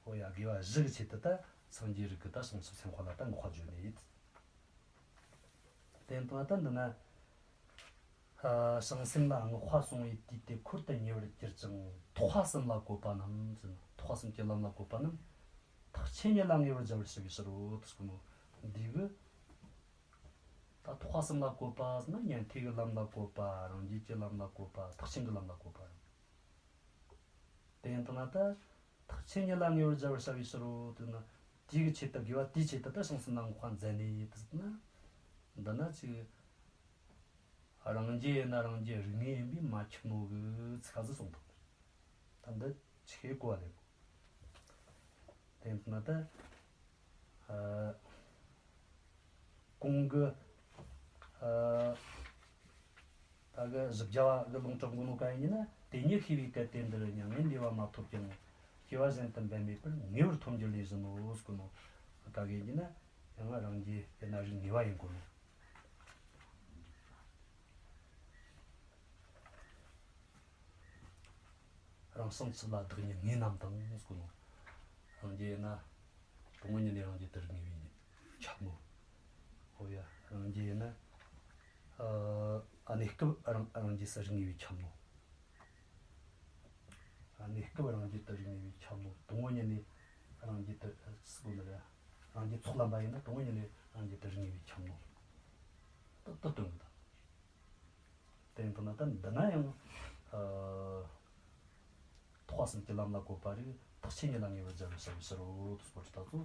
འོ་ཡ། དགེ་བ་བཞི་གི་ཆེད་དུ་ད་སངས་རྒྱས་རིགས་ཀྱི་ད་བྱང་ཆུབ་སེམས་དཔའ་ལ་ད་བསྔགས་པ་བརྗོད་ནི་ཡིན། དེ་ཡིན་དུས་ད་འདི་ན། ཨ། བྱང་སེམས་ལ་བསྔགས་པ་གསུང་བའི་དུས་དེ་འཁོར་དུ་ཉེ་བར་གྱུར་ཅིང་ཐེག་པ་གསུམ་ལ་བཀོད་པ་རྣམས་ཟེར་ན། ཐེག་པ་གསུམ་གྱི་ལམ་ལ་བཀོད་པ་རྣམས། ཐེག་ཆེན་ཉིད་ལ་ངེས་པར་བྱ་བར་བྱ་བའི་ཕྱིར་རོ་ཟེར་གོ་ནོ་འདི་གི། ད་ཐེག་པ་གསུམ་ལ་བཀོད་པ་ཟེར་ན་ཉན་ཐོས་ཀྱི་ལམ་ལ་བཀོད་པ། རང་རྒྱུད་ཀྱི་ལམ་ལ་བཀོད་པ། ཐེག་ཆེན་གྱི་ལམ་ལ་བཀོད་པ། དེ་ཡིན་དུས་ན་ད་ཐེག་ཆེན་ཉིད་ལ་ངེས་པར་བྱ་བར་བྱ་བའི་ཕྱིར་རོ་དེ་ན། དེ་གི་ཆེད་དུ་དགེ་བ་དེའི་ཆེད་དུ་ད་བྱང་སེམས་ལ་བསྔགས་པ་མཛད་ནས་དེ་ཟེར་ན། འདི་ན་ཅིག་རང་རྒྱུད་ཡིན་ན་རང་རྒྱུད་རིགས་ངེས་ཡིན་པས་མ་ཁྱབ་ནོ་གི་ཚིག་ཁ་ཟིག་གསུངས་ཐུབ། ད་འདི་ཆི་གོ་བ་ལེན་གོ། དེ་ཡིན་དུས་ན་ད། ཨ། གོང་གི། ཨ། ད་གི་བཞི་བརྒྱ་བ་གི་ལུང་དྲངས་གོ་ནོ་ག་ཡིན་ན། དེ་ཉིད་ཤེས་པའི་གལ་ཏེ་འདིར་མྱ་ངན་འདས་པ་མ་ཐོབ་ཀྱང་། སྐྱེ་བ་གཞན་དུ་འབད་མེད་པར་ངེས་པར་ཐོབ་འགྱུར་ལས་བཞིན་ནོ་ཟེར་གོ་ནོ་ག་གི་ཡིན་ན། ཡང་རང་རྒྱུད་ཡིན་ན་རིགས་ངེས་པ་ཡིན་གོ་ནོ། རང་བྱང་ཆུབ་ལ་བདག་ཉིད་ངེས་རྣམས་དང་ཟེར་གོ་ནོ། རང་རྒྱུད་ཡིན་ན། དང་པོ་ཉིད་ནས་རང་རྒྱུད་དེ་རིགས་ངེས་པས་ཁྱབ་ནོ། འོ་ཡ། རང་རྒྱུད་ཡིན་ན། ཨ། གནས་སྐབས་རང་རང་རྒྱུད་སུ་རིགས་ངེས་པས་ཁྱབ་ནོ། གནས་སྐབས་རང་རྒྱུད་དུ་རིགས་ངེས་པས་ཁྱབ་ནོ། དང་པོ་ཉིད་ནས་རང་རྒྱུད་དུ་ཟེར་གོ་ནི་རེད། རང་རྒྱུད་ཚོགས་ལམ་པ་ཡིན་ན་དང་པོ་ཉིད་ནས་རང་རྒྱུད་དུ་རིགས་ངེས་པས་ཁྱབ་ནོ། དེ་དེ་སྟོན་གི་ད། དེ་ཡིན་དུས་ན་ད་འདི་ན་ཡང་། ཨ། ཐེག་པ་གསུམ་གྱི་ལམ་ལ་བཀོད་པ་རིགས་ཐེག་ཆེན་ཉིད་ལ་ངེས་པར་བྱ་བའི་ཕྱིར་རོ་དེ་སྐོར་གྱི་ད་ཚོ།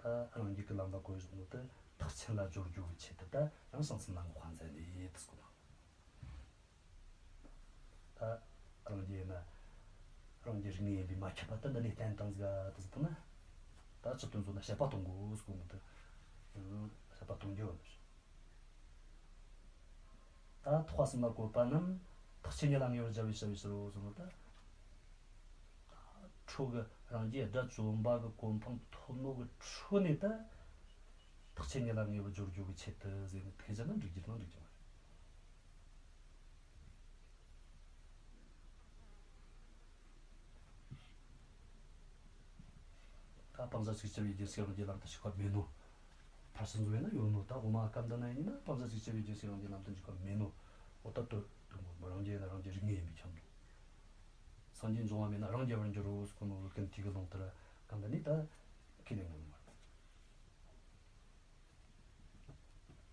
ད་རང་རྒྱུད་ཀྱི་ལམ་ལ་བཀོད་བཞག་ནོ་དེ་ཐེག་ཆེན་ལ་སྦྱོར་རྒྱུ་གི་ཆེད་དུ་ད་ཡང་བྱང་སེམས་ལ་བསྔགས་པ་མཛད་ནས་དེ་སྐོར་ན། ད་རང་རྒྱུད་ཡིན་ན་རང་རྒྱུད་རིགས་ངེས་ཡིན་པས་མ་ཁྱབ་པ་དེ་འདི་ནས་བསྟན་བཏང་ཟིག་ག་དེ་ཟེར་བཏང་ན། ད་ཅི་སྟོན་ཚོ་ན་དཔྱད་པ་གཏོང་དགོས་ཟེར་གོ་ནོ་དེ། ཨང་། དཔྱད་པ་གཏོང་རྒྱུ་ཡོད་ནི། ད་ཐེག་པ་གསུམ་ལ་བཀོད་པ་རྣམས་ཐེག་ཆེན་ཉིད་ལ་ངེས་པར་བྱ་བའི་ཕྱིར་རོ་ཟེར་ནོ་ད། ད་འཕྲོ་གི་རང་རྒྱུད་དགྲ་བཅོམ་པ་གི་གོ་འཕང་ཐོབ་ནོ་གི་འཕྲོ་ནས་ད། ཐེག་ཆེན་ཉིད་ལ་ངེས་པར་སྦྱོར་རྒྱུ་གི་ཆེད་དུ་ཟེར་ནས་ཐེག་ཆེན་ན་འགྲིག་རྒྱུ་ན་འགྲིག་རྒྱུ་མ་རེད། ད་སྤང་བྱ་ཚིག་བཅད་པའི་རྒྱུན་ཞིག་རང་རྒྱུད་ལམ་དུ་ཞུགས་པ་མེད་ནོ། ཕར་ཕྱིན་ཚོ་ཡིན་ན་ཡོད་ནོ། ད་འོག་མ་སྐབས་འདི་ན་ཡིན་ན་སྤང་བྱ་ཚིག་བཅད་པའི་རྒྱུན་ཞིག་རང་རྒྱུད་ལམ་དུ་འཇུག་པ་མེད་ནོ། འོ་ད་དོ་དོ་མོ་རང་རྒྱུད་ཡིན་ན་རང་རྒྱུད་རིགས་ངེས་ཡིན་པས་ཁྱབ་ནོ། སངས་རྒྱས་འབྱུང་བ་མེད་ན་རང་རྒྱལ་བར་འགྱུར་རོ་ཟེར་གོ་ནོ་ཀུན་ཏིག་གི་ལུང་དེར་སྐབས་འདི་ནས་ད་ཁས་ལེན་དགོས་ནི་མ་རེད།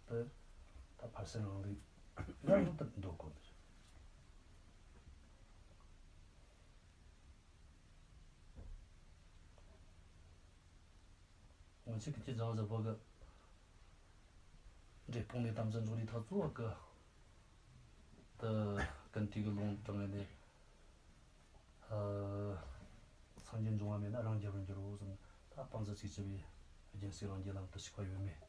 དེ་ད་ཕར་ཕྱིན་རང་ལུགས་ལ་ཡང་དེ་འདོད་དགོས་ནི་རེད། ཆི་གི་ཅི་ཅང་བཞག་པ་གི། འབྲས་སྤུངས་ནས་དམ་བཅའ་འཇོག་རེས་ཐག་ཚོ་བ་གི། ད་ཀུན་དུས་གི་ལུང་དྲངས་ནས། ཨ། སངས་རྒྱས་འབྱུང་བ་མེད་ན་རང་རྒྱལ་བར་འགྱུར་རོ་གསུངས། ད་སྤང་བྱ་ཚིག་བཅད་པའི་རྒྱལ་སྲས་རང་རྒྱལ་ལམ་དུ་ཞུགས་པ་ཡོད་མེད།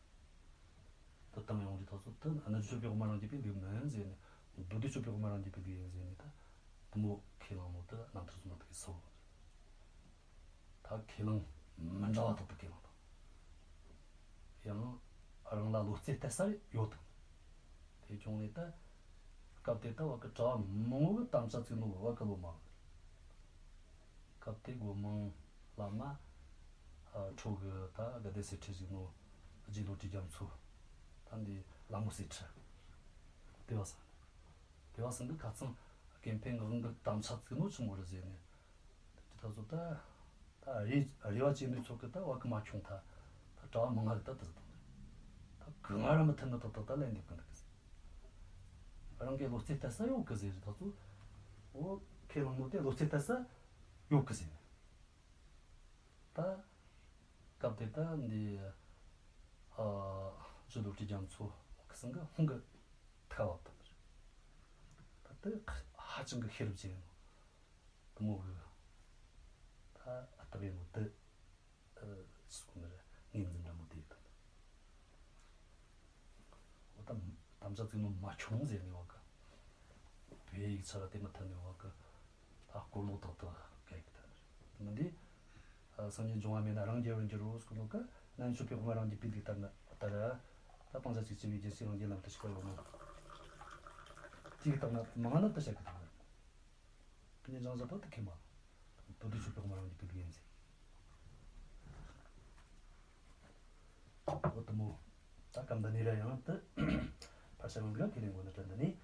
དུ་བཏང་ཡོང་རེས་ཐག་ཚོ་དུ་རྣལ་འབྱོར་པའི་དབུ་མ་རང་རྒྱུད་པའི་ལུགས་མིན་ཟེར་ནས། མདོ་སྡེ་སྤྱོད་པའི་དབུ་མ་རང་རྒྱུད་པའི་ལུགས་ཡིན་ཟེར་ནས། ད་དུ་མོ་ཁས་བླངས་ནོ་དུ་རྣམ་ཐར་གསུམ་དུ་གི་སོ། ད་ཁས་བླངས་མི་འདྲ་བ་ཐོག་ཏུ་ཁས་བླངས་དང་། ཡང་རང་ལ་ལོ་ཙཱའི་གཏད་ས་ཡོད་དང་། དེ་བྱུང་ནས་ད་སྐབས་དེ་ད་བ་གི་གྲྭ་བ་མང་བོ་གི་དམ་བཅའ་བཙུགས་ནོ་བ་གི་ལོ་མང་། སྐབས་དེ་སྒོ་མང་བླ་མ། ཨ། ཁྲོ་གི་ད་དགའ་ལྡན་གསེར་ཁྲི་བཞུགས་ནོ། རྗེ་བློ་གྲོས་རྒྱ་མཚོ། ད་འདི་ལྷ་མོ་གསེར་ཁྲི། དེ་བ་སང་། དེ་བ་སང་གི་ཁ་ཚང་ཀེམ་ཕན་གི་དབང་གི་དམ་བཅའ་བཙུགས་ནོ་ཆི་མོ་རེད་ཟེར་ནས། ཅི་ད་ཚོ་ད། ད་རེ་རེ་བ་ཅན་པའི་ཚོགས་ཀྱི་ད་བ་གི་མ་ཁྱོང་ཐལ། ད་གྲྭ་བ་མང་ང་གི་ད་ད་ཟེར་དང་། ད་གི་ང་ར་མི་མཐུན་ནི་ད་ད་ད་ལན་འདེབས་གི་འདུག་གི་ཟེར། རང་གི་ལོ་ཙཱའི་གཏད་ས་ཡོད་གི་ཟེར། ད་ཚོ། འོ་ཁས་བླངས་ནོ་དེ་ལོ་ཙཱའི་གཏད་ས་ཡོད་གི་ཟེར། ད་སྐབས་དེ་ད་འདི། ཨ། རྗེ་བློ་གྲོས་རྒྱ་མཚོ་གི་སང་གི་ཧོང་གི་ཐ་བབ་དང་། ད་དེ་ཧ་ཅང་གི་ཤེས་རབ་ཅན་ཡིན་ནོ། དུ་མོ་གི། ད་ཨ་ཐབས་ཡིན་ནོ་དེ། ཨ། ཅི་ཟེར་གོ་ནི་རེད། ངོས་འཛིན་འདྲ་མོ་དེ་ཡིན་དང་། འོ་ད་དམ་བཅའ་བཙུགས་ནོ་མ་ཁྱོང་ཟེར་ནས་བ་གི། བོད་ཡིག་ཆ་ག་དེ་མི་མཐུན་ནས་བ་གི། ད་སྐོར་ལོག་ཏག་ཏག་ག་ཡིག་ད་མི་འདི། ཨ། སངས་རྒྱས་འབྱུང་བ་མེད་ན་རང་རྒྱལ་བར་འགྱུར་རོ་ཟེར་གོ་ནོ་གི། རྣལ་འབྱོར་པའི་དབུ་མ་རང་རྒྱུད་པའི་ལུགས་ལྟར་ན་ལྟར། ད་སྤང་བྱ་ཚིག་བཅད་པའི་རྒྱལ་སྲས་རང་རྒྱལ་ལམ་དུ་ཞུགས་པ་ཡོད་ནོ། དེའི་སྟེང་ན་མང་ན་དུ་བཤད་གི་ཐུབ། ཉིན་ཅང་བཞག་པ་དུ་ཁེ་མ། དོ་དུ་ཆོས་པའི་དབུ་མ་རང་རྒྱུད་པའི་ལུགས་ཡིན་ཟེར། འོ་དུ་མོ། ད་སྐབས་འདི་ནས་ར་ཡང་དུ། ཕར་ཕྱིན་རང་གི་ཁས་ལེན་དགོས་ནི་དྲན། འདི་ནས་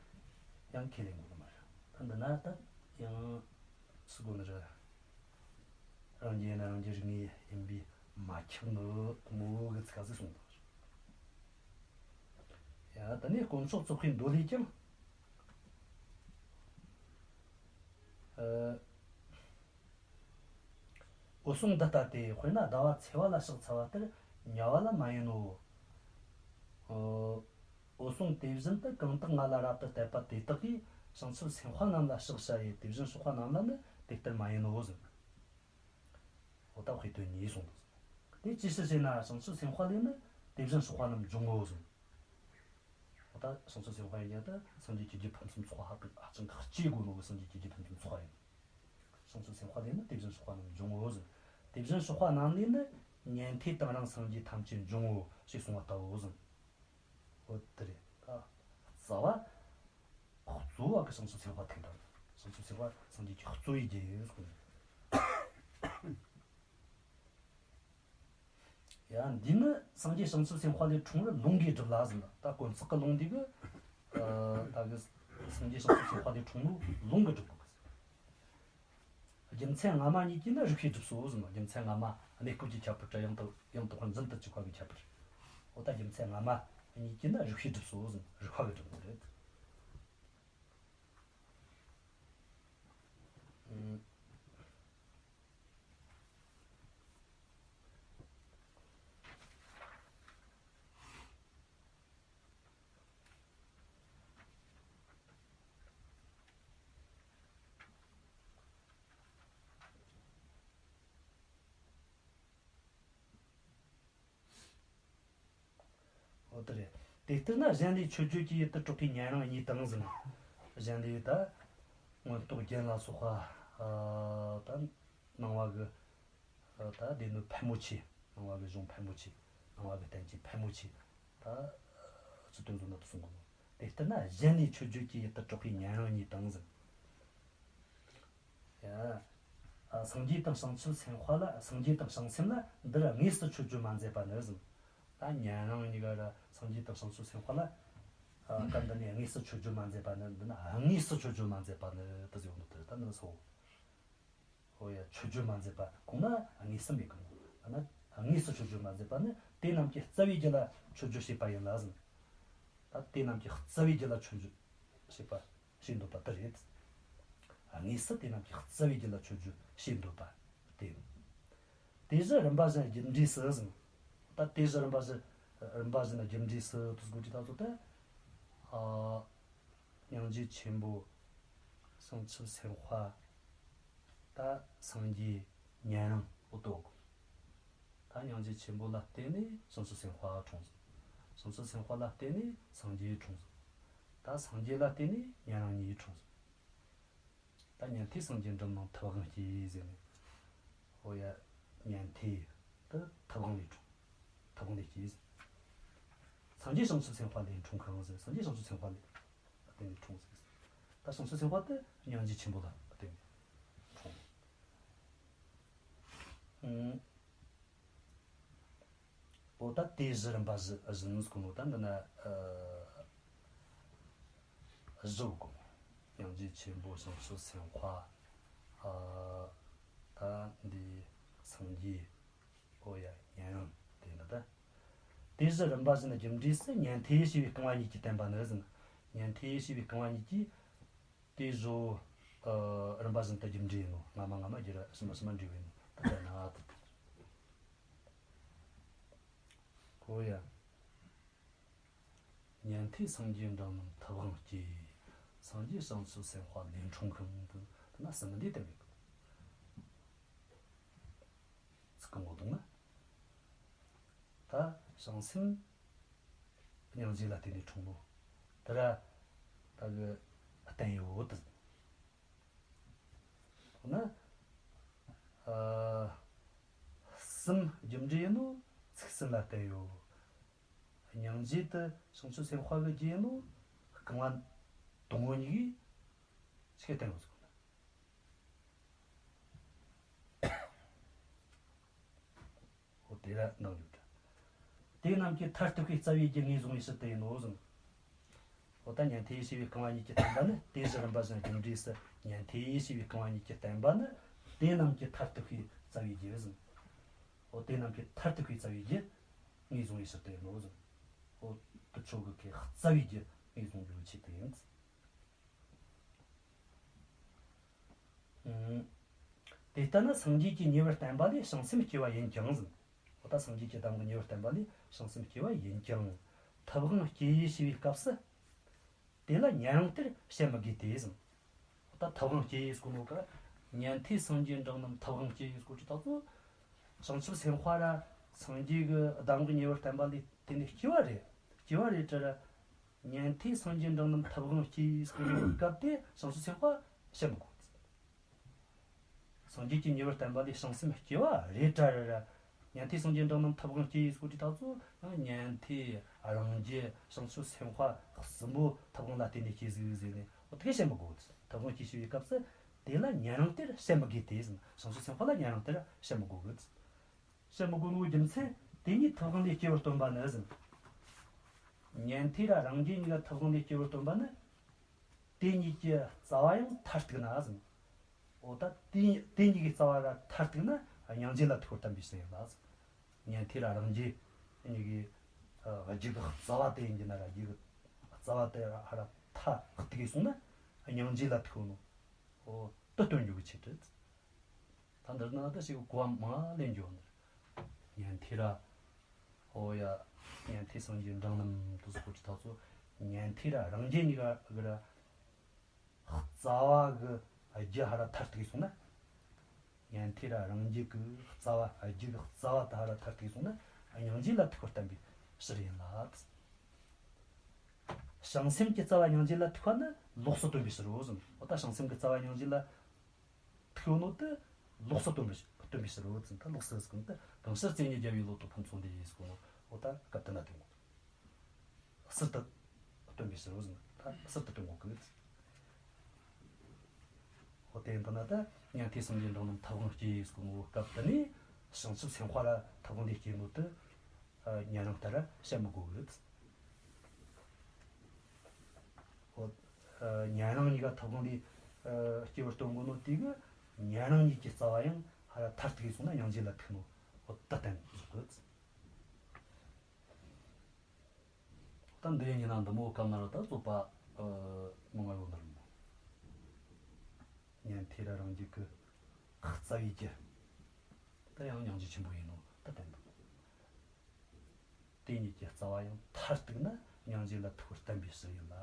ཡང་ཁས་ལེན་དགོས་ནི་མ་རེད། ད་འདི་ན་ད་ཡང་སུ་དགོས་ནི་རེད། རང་རྒྱལ་ན་རང་རྒྱལ་རིག་ངེས་ཡིན་པའི་མ་ཁྱབ་ནི་མོ་གི་ཚིག་ཟིག་གསུངས་དང་། ཡ། ད་ནི་དཀོན་མཆོག་ཚོགས་པའི་མདོ་ལས་ཀྱང་། ཨ། འོད་སྲུང་འདི་ལྟ་སྟེ། དཔེར་ན་ཟླ་བ་ཚེས་པ་ལ་ཕྱག་འཚལ་བ་ལྟར་དམྱལ་བ་ལ་མ་ཡིན་ནོ། ཨོ། འོད་སྲུང་དེ་བཞིན་དུ་གང་དག་ང་ལ་རབ་ཏུ་གཏད་པ་དེ་དག་གིས་བྱང་ཆུབ་སེམས་དཔའ་རྣམས་ལ་ཕྱག་བྱ་ཡི། དེ་བཞིན་གཤེགས་པ་རྣམས་ལ་ནི་དེ་ལྟར་མ་ཡིན་ནོ་ཟེར། འོ་ད་དཔེ་དོན་གཉིས་གསུངས་འདུག། དེ་ཅི་ཕྱིར་ཞེ་ན། བྱང་ཆུབ་སེམས་དཔའ་ལས་ནི་དེ་བཞིན་གཤེགས་པ་རྣམས་འབྱུང་ངོ་ཟེར། འོ་ད་བྱང་ཆུབ་སེམས་དཔའ་ཡིན་ཡ་ད་སངས་རྒྱས་ཀྱི་རྒྱུད་ཕུན་སུམ་ཚོགས་པ་ཧ་ཅང་གི་སྐྱེ་དགོས་ནོ་གི་སངས་རྒྱས་ཀྱི་རྒྱུད་ཕུན་སུམ་ཚོགས་པ་ཡིན། བྱང་ཆུབ་སེམས་དཔའ་ལས་ནི་དེ་བཞིན་གཤེགས་པ་རྣམས་འབྱུང་ངོ་ཟེར། དེ་བཞིན་གཤེགས་པ་རྣམས་ལས་ནི་ཉན་ཐོས་དང་རང་སངས་རྒྱས་ཐམས་ཅད་འབྱུང་ངོ་ཞེས་གསུངས་པ་ལྟ་བུའོ་ཟེར། འོ་དེ་རེད། ད་རྩ་བ་གཙོ་བོ་གི་བྱང་ཆུབ་སེམས་དཔའ་ཐུག་དང་། བྱང་ཆུབ་སེམས་དཔའ་སངས་རྒྱས་ཀྱི་གཙོ་བོའི་རྒྱུ་ཡིན་གསུངས། ཡ། འདི་ནི་སངས་རྒྱས་བྱང་ཆུབ་སེམས་དཔའ་ལས་འཁྲུངས་པར་ལུང་གིས་བསྒྲུབས་ལ་ཟེར། ད་དཀོན་བརྩེགས་ཀྱི་ལུང་འདི་གི། ཨ། ད་གི་སངས་རྒྱས་བྱང་ཆུབ་སེམས་དཔའ་ལས་འཁྲུངས་ནོ་ལུང་གིས་བསྒྲུབས་དགོས་གི་ཟེར། རྒྱུ་མཚན་སྔ་མ་གཉིས་ཀྱིས་ནི་རིགས་པས་བསྒྲུབས་སོ་ཟེར། རྒྱུ་མཚན་སྔ་མ་གནས་སྐབས་ཀྱི་ཁྱད་པར་དང་ཡང་དག་ཡང་དག་པར་འཛིན་དུ་བཅུག་པ་གི་ཁྱད་པར། འོ་ད་རྒྱུ་མཚན་སྔ་མ་གཉིས་ཀྱིས་ནི་རིགས་པས་བསྒྲུབས་སོ་ཟེར། རིགས་པ་གིས་བསྒྲུབས་ནི་རེད། ཨུམ། འོ་དེ་རེད། དེ་ལྟར་ན་གཞན་ལས་མཆོད་བརྗོད་ཀྱི་ཡུལ་དུ་གྲགས་པའི་ཉན་རང་གཉིས་དང་ཟེར། གཞན་ལས་ད་མངོན་རྟོགས་རྒྱན་ལ་སོགས་པ། ཨ། ད་སྣང་བ་གི། ཨ། ད་སྡེ་སྣོད་ཕལ་མོ་ཆེ། སྣང་བ་གི་གཞུང་ཕལ་མོ་ཆེ། སྣང་བ་གི་བསྟན་བཅོས་ཕལ་མོ་ཆེ། ད་སྤྱི་དོན་བཟོ་ན་དུ་གསུང་གོ། དེ་ལྟར་ན་གཞན་ལས་མཆོད་བརྗོད་ཀྱི་ཡུལ་དུ་གྲགས་པའི་ཉན་རང་གཉིས་དང་ཟེར། ཡ། ཨ། སངས་རྒྱས་དང་བྱང་ཆུབ་སེམས་དཔའ་ལ། སངས་རྒྱས་དང་བྱང་སེམས་ལ་འདིར་དངོས་སུ་མཆོད་བརྗོད་མ་མཛད་པ་ནི་ཟེར། ད་ཉན་རང་གཉིས་ཀ་ར་སངས་རྒྱས་དང་བྱང་ཆུབ་སེམས་དཔའ་ལ། ཨ། སྐབས་འདི་ནས་དངོས་སུ་མཆོད་བརྗོད་མ་མཛད་པ་ནི། འདི་ན་དངོས་སུ་མཆོད་བརྗོད་མ་མཛད་པ་ནི་དེ་ཟེར་ཡོང་འདུག། དེ་ད་ནི་སོ། འོ་ཡ། མཆོད་བརྗོད་མ་མཛད་པ་གོང་ན་དངོས་སུ་མེད་གི་མོ། ཨ་ན་དངོས་སུ་མཆོད་བརྗོད་མ་མཛད་པ་ནི་དེ་རྣམས་ཀྱི་རྩ་བའི་རྒྱུད་ལ་མཆོད་བརྗོད་བྱས་པ་ཡིན་ལ་ཟེར། ད་དེ་རྣམས་ཀྱི་རྩ་བའི་རྒྱུད་ལ་མཆོད་བརྗོད་བྱས་པ། བྱས་འདོད་པ་དེ་རེད། དངོས་སུ་དེ་རྣམས་ཀྱི་རྩ་བའི་རྒྱུད་ལ་མཆོད་བརྗོད་བྱས་འདོད་པ་དེ་ཡིན། དེ་བཞིན་རིམ་པ་བཞིན་རྒྱུ་འབྲས་སུ་ཟེར། ད་དེ་བཞིན་རིམ་པ་བཞིན་རིམ་པ་བཞིན་རྒྱུ་འབྲས་སུ་དུ་སྒོ་ཅི་ད་ཚོ་ད། ཨ། སྙིང་རྗེ་ཆེན་པོ། བྱང་ཆུབ་སེམས་དཔའ། ད་སངས་རྒྱས། ཉན་རང་། འོ་དོ། ད་སྙིང་རྗེ་ཆེན་པོ་ལ་བརྟེན་ནས་བྱང་ཆུབ་སེམས་དཔའ་འཁྲུངས་སོང་། བྱང་ཆུབ་སེམས་དཔའ་ལ་བརྟེན་ནས་སངས་རྒྱས་འཁྲུངས་སོང་། ད་སངས་རྒྱས་ལ་བརྟེན་ནས་ཉན་རང་གཉིས་འཁྲུངས་སོང་། ད་ཉན་ཐོས་སངས་རྒྱས་འབྲིང་རྣམས་ཐུབ་དབང་སྐྱེས་ཟེར་ནས། ཨོ་ཡ། ཉན་ཐོས་དེ་ཐུབ་དབང་ལས་འཁྲུངས། ཐུབ་དབང་ལས་སྐྱེས་ཟེར། སངས་རྒྱས་བྱང་ཆུབ་སེམས་དཔའ་ལས་འཁྲུངས་གང་ཟེར། སངས་རྒྱས་བྱང་ཆུབ་སེམས་དཔའ་ལས་བརྟེན་ནས་འཁྲུངས་ཟེར། ད་བྱང་ཆུབ་སེམས་དཔའ་དེ་སྙིང་རྗེ་ཆེན་པོ་ལ་བརྟེན་ནས་འཁྲུངས། ཨང་། འོ་ད་དེ་བཞིན་རིམ་པ་བཞི་བཞིན་ཟེར་གོ་ནོ་ད་འདི་ན། ཨ། བཞི་གོ། སྙིང་རྗེ་ཆེན་པོ། བྱང་ཆུབ་སེམས་དཔའ། ཨ། ད་འདི་སངས་རྒྱས། ཨོ་ཡ། ཉན་རང་། དེ་ནི་ད། དེ་བཞིན་རིམ་པ་བཞིན་རྒྱུ་འབྲས་སུ་ཉན་ཐོས་ཞེས་པའི་རྐང་བ་གཉིས་ཀྱིས་བསྟན་པ་ནི་ཟེར། ཉན་ཐོས་ཞེས་པའི་རྐང་བ་གཉིས་ཀྱིས། དེ་བཞིན། ཨ། རིམ་པ་བཞིན་དུ་རྒྱུ་འབྲས་ཡིན་ནོ། སྔ་མ་སྔ་མ་རྒྱུ་ར་ཕྱི་མ་ཕྱི་མ་འབྲས་བུ་ཡིན་ནོ། ད་ལྟ་ན་ད། ཨོ་ཡ། ཉན་ཐོས་སངས་རྒྱས་འབྲིང་རྣམས་ཐུབ་དབང་སྐྱེས། སངས་རྒྱས་བྱང་ཆུབ་སེམས་དཔའ་ལས་འཁྲུངས་གང་དུ། དེ་ན་གསུམ་འདི་བསྟན་མེད་གི། ཚིག་གི་ངོ་གདོང་ན། ད་བྱང་སེམས་སྙིང་རྗེ་ལ་བརྟེན་ནས་འཁྲུངས་ནོ། དེ་ར་ད་གི་བསྟན་ཡོད་དེ། ན། ཨ། གསུམ་རྒྱུ་འབྲས་ཡིན་ནོ། ཚིག་གསུམ་ལ་བརྟེན་ཡོད། སྙིང་རྗེ་དེ་བྱང་ཆུབ་སེམས་དཔའ་གི་རྒྱུ་ཡིན་ནོ། རྐང་བ་དང་པོ་གཉིས་ཀྱིས་ཆི་གི་བརྟན་ཡོད་ཟེར་གོ་ན། འོ་དེ་ར་འདང་རྒྱུ་འདྲ། དེ་རྣམས་ཀྱི་མཐར་ཐུག་པའི་རྩ་བའི་རྒྱུ་ངོས་བཟུང་བའི་ཕྱིར་དུ་ཡིན་ནོ་ཟེར། འོ་ད་ཉན་ཐོས་ཞེས་པའི་རྐང་བ་གཉིས་ཀྱིས་བསྟན་པ་ནི། དེ་བཞིན་རིམ་པ་བཞིན་རྒྱུ་འབྲས་སུ་ཉན་ཐོས་ཞེས་པའི་རྐང་བ་གཉིས་ཀྱིས་བསྟན་པ་ནི། དེ་རྣམས་ཀྱི་མཐར་ཐུག་པའི་རྩ་བའི་རྒྱུ་ཟེར། འོ་དེ་རྣམས་ཀྱི་མཐར་ཐུག་པའི་རྩ་བའི་རྒྱུ་ངོས་བཟུང་བའི་ཕྱིར་དུ་ཡིན་ནོ་ཟེར། འོ་དེ་ཆོ་གི་ཁའི་རྩ་བའི་རྒྱུ་ངོས་བཟུང་རྒྱུའི་ཆེད་དུ་ཡིན། ཨང་། དེ་ལྟ་ན་སངས་རྒྱས་ཀྱིས་ཉེ་བར་བསྟན་པ་ལས་བྱང་སེམས་སྐྱེ་བ་ཡིན་ཀྱང་ཟེར། འོ་ད་སངས་རྒྱས་ཀྱིས་གདམས་ངག་ཉེ་བར་བསྟན་པ་ལས་བྱང་སེམས་སྐྱེ་བ་ཡིན་ཀྱང་། ཐུབ་དབང་སྐྱེས་ཞེས་པའི་སྐབས་སུ། དེ་ལ་ཉན་རང་དེར་བཤད་མི་དགོས་ཏེ་ཟེར། འོ་ད་ཐུབ་དབང་སྐྱེས་ཟེར་གོ་ནོ་ག། ཉན་ཐོས་སངས་རྒྱས་འབྲིང་རྣམས་ཐུབ་དབང་སྐྱེས་ཟེར་གོ་ཅི་ད་ཚོ། བྱང་ཆུབ་སེམས་དཔའ་ར་སངས་རྒྱས་ཀྱི་གདམས་ངག་ཉེ་བར་བསྟན་པ་ལས་དེ་ནས་སྐྱེ་བ་རེད། སྐྱེ་བ་རེད་དྲ་ར། ཉན་ཐོས་སངས་རྒྱས་འབྲིང་རྣམས་ཐུབ་དབང་སྐྱེས་ཟེར་གོ་ནོ་སྐབས་དེ་བྱང་ཆུབ་སེམས་དཔའ་བཤད་མི་དགོས། སངས་རྒྱས་ཀྱིས་ཉེ་བར་བསྟན་པ་ལས་བྱང་སེམས་སྐྱེ་བ་རེད་དྲ་ར་ར། ཉན་ཐོས་སངས་རྒྱས་འབྲིང་རྣམས་ཐུབ་དབང་སྐྱེས་ཟེར་གོ་ཅི་ད་ཚོ། ཡང་ཉན་ཐོས་རང་རྒྱུད་བྱང་ཆུབ་སེམས་དཔའ་གསུམ་པོ་ཐུབ་དབང་ལ་བརྟེན་ནས་སྐྱེས་ཟིག་ཟེར་ནས་འོ་དེ་བཤད་མི་དགོས། ཐུབ་དབང་སྐྱེས་ཞེས་པའི་སྐབས་སུ་དེ་ལ་ཉན་རང་དེར་བཤད་མི་དགོས་ཏེ་ཟེར། བྱང་ཆུབ་སེམས་དཔའ་ལ་ཉན་རང་དེར་བཤད་མི་དགོས་གི། བཤད་མི་དགོས་ནོ་རྒྱུ་མཚན་དེ་གཉིས་ཐུབ་དབང་ལས་སྐྱེ་བར་སྟོན་པ་ནི་ཟེར། ཉན་ཐོས་ར་རང་རྒྱུད་གཉིས་ཀ་ཐུབ་དབང་ལས་སྐྱེ་བར་སྟོན་པ་ནི། དེ་གཉིས་ཀྱི་རྩ་བ་ཡང་མཐར་ཐུག་ན་ཟེར། འོ་ད་དེ་དེ་གཉིས་ཀྱི་རྩ་བ་ར་མཐར་ཐུག་ན་སྙིང་རྗེ་ལ་ཐུག་པར་བསྟན་པའི་ཕྱིར་ཡིན་ལ་ཟེར། ཉན་ཐོས་ར་རང་རྒྱུད་གཉིས་ཀྱི་ཨ་རྒྱུད་ཀྱི་རྩ་བ་དེ་ཡིན་གྱི་ན་ར་རྒྱུད་ཀྱི་རྩ་བ་དེ་ཧ་ར་མཐར་ཐུག་གི་སོང་ན་སྙིང་རྗེ་ལ་ཐུག་ནོ། འོ་དེ་སྟོན་རྒྱུ་གི་ཆེད་དུ། ད་འདིར་ན་ད་ཞིག་གོ་བ་མ་ལེན་རྒྱུ་འདིར། ཉན་ཐོས་ར། ཨོ་ཡ། ཉན་ཐོས་སངས་རྒྱས་འབྲིང་རྣམས་དུ་ཟེར་གོ་ཅི་ད་ཚོ། ཉན་ཐོས་ར་རང་རྒྱུད་གཉིས་ཀ་གི་ར། རྩ་བ་གི་རྒྱུ་ཧ་ར་མཐར་ཐུག་སོང་ན། ཉན་ཐོས་ར་རང་རྒྱུད་གི་རྩ་བ་རྒྱུད་གི་རྩ་བ་ད་ཧ་ར་མཐར་ཐུག་སོང་ན། སྙིང་རྗེ་ལ་ཐུག་པར་བསྟན་པའི་ཕྱིར་ཡིན་ལ། བྱང་སེམས་ཀྱི་རྩ་བ་སྙིང་རྗེ་ལ་ཐུག་པ་ནི་ལོགས་སུ་སྟོན་པའི་ཕྱིར་རོ་གསུངས། འོ་ད་བྱང་སེམས་ཀྱི་རྩ་བ་སྙིང་རྗེ་ལ་ཐུག་ནོ་དེ་ལོགས་སུ་སྟོན་པའི་སྟོན་པའི་ཕྱིར་རོ་ཟེར། ད་ལོགས་སུ་ཟེར་གོ་ནོ་ད་གང་ཕྱིར་བརྩེ་ཉིད་རྒྱལ་བའི་བློ་དང་ཕུན་ཚོགས་འདས་ཟེར་གོ་ནོ། འོ་ད་སྐབས་དེ་ན་སྟོན་གོ། ཟུར་དུ་སྟོན་པའི་ཕྱིར་རོ་ཟེར། ད་ཟུར་དུ་སྟོན་གོ་གི། འོ་དེ་འདི་ན་ད་ཉན་ཐོས་སངས་རྒྱས་འབྲིང་རྣམས་ཐུབ་དབང་སྐྱེས་ཟེར་གོ་ནོ་སྐབས་དེ་ནས་བྱང་ཆུབ་སེམས་དཔའ་ར་ཐུབ་དབང་ལས་སྐྱེས་ནོ་དེ་ཉན་རང་ལྟར་བཤད་མི་དགོས་གི། འོ། ཨ། ཉན་རང་གཉིས་ཀ་ཐུབ་དབང་ལས། ཨ། སྐྱེ་བར་སྟོན་གོ་ནོ་དེ་གི་ཉན་རང་གཉིས་ཀྱི་རྩ་བ་ཡང་ཧ་ར་མཐར་ཐུག་སོང་ན་སྙིང་རྗེ་ལ་ཐུག་ནོ། འོ་ད་བསྟན་ཟེར་གི། ད་འདི་ཡིན་ན་འདི་མོ་སྐབས་ན་ར་ད་རྩོད་པ། ཨ། མང་ང་ཡོད་ནི་རེད་མོ། ཉན་ཐོས་ར་རང་རྒྱུད་གི་རྩ་བའི་རྒྱུ། ད་ཡང་སྙིང་རྗེ་ཆེན་པོ་ཡིན་ནོ་ད་བསྟན་འདུག། དེ་ཉིད་ཀྱི་རྩ་བ་ཡང་མཐར་གཏུགས་ན་སྙིང་རྗེ་ལ་ཐུག་པར་བསྟན་པའི་ཕྱིར་ཡིན་ལ།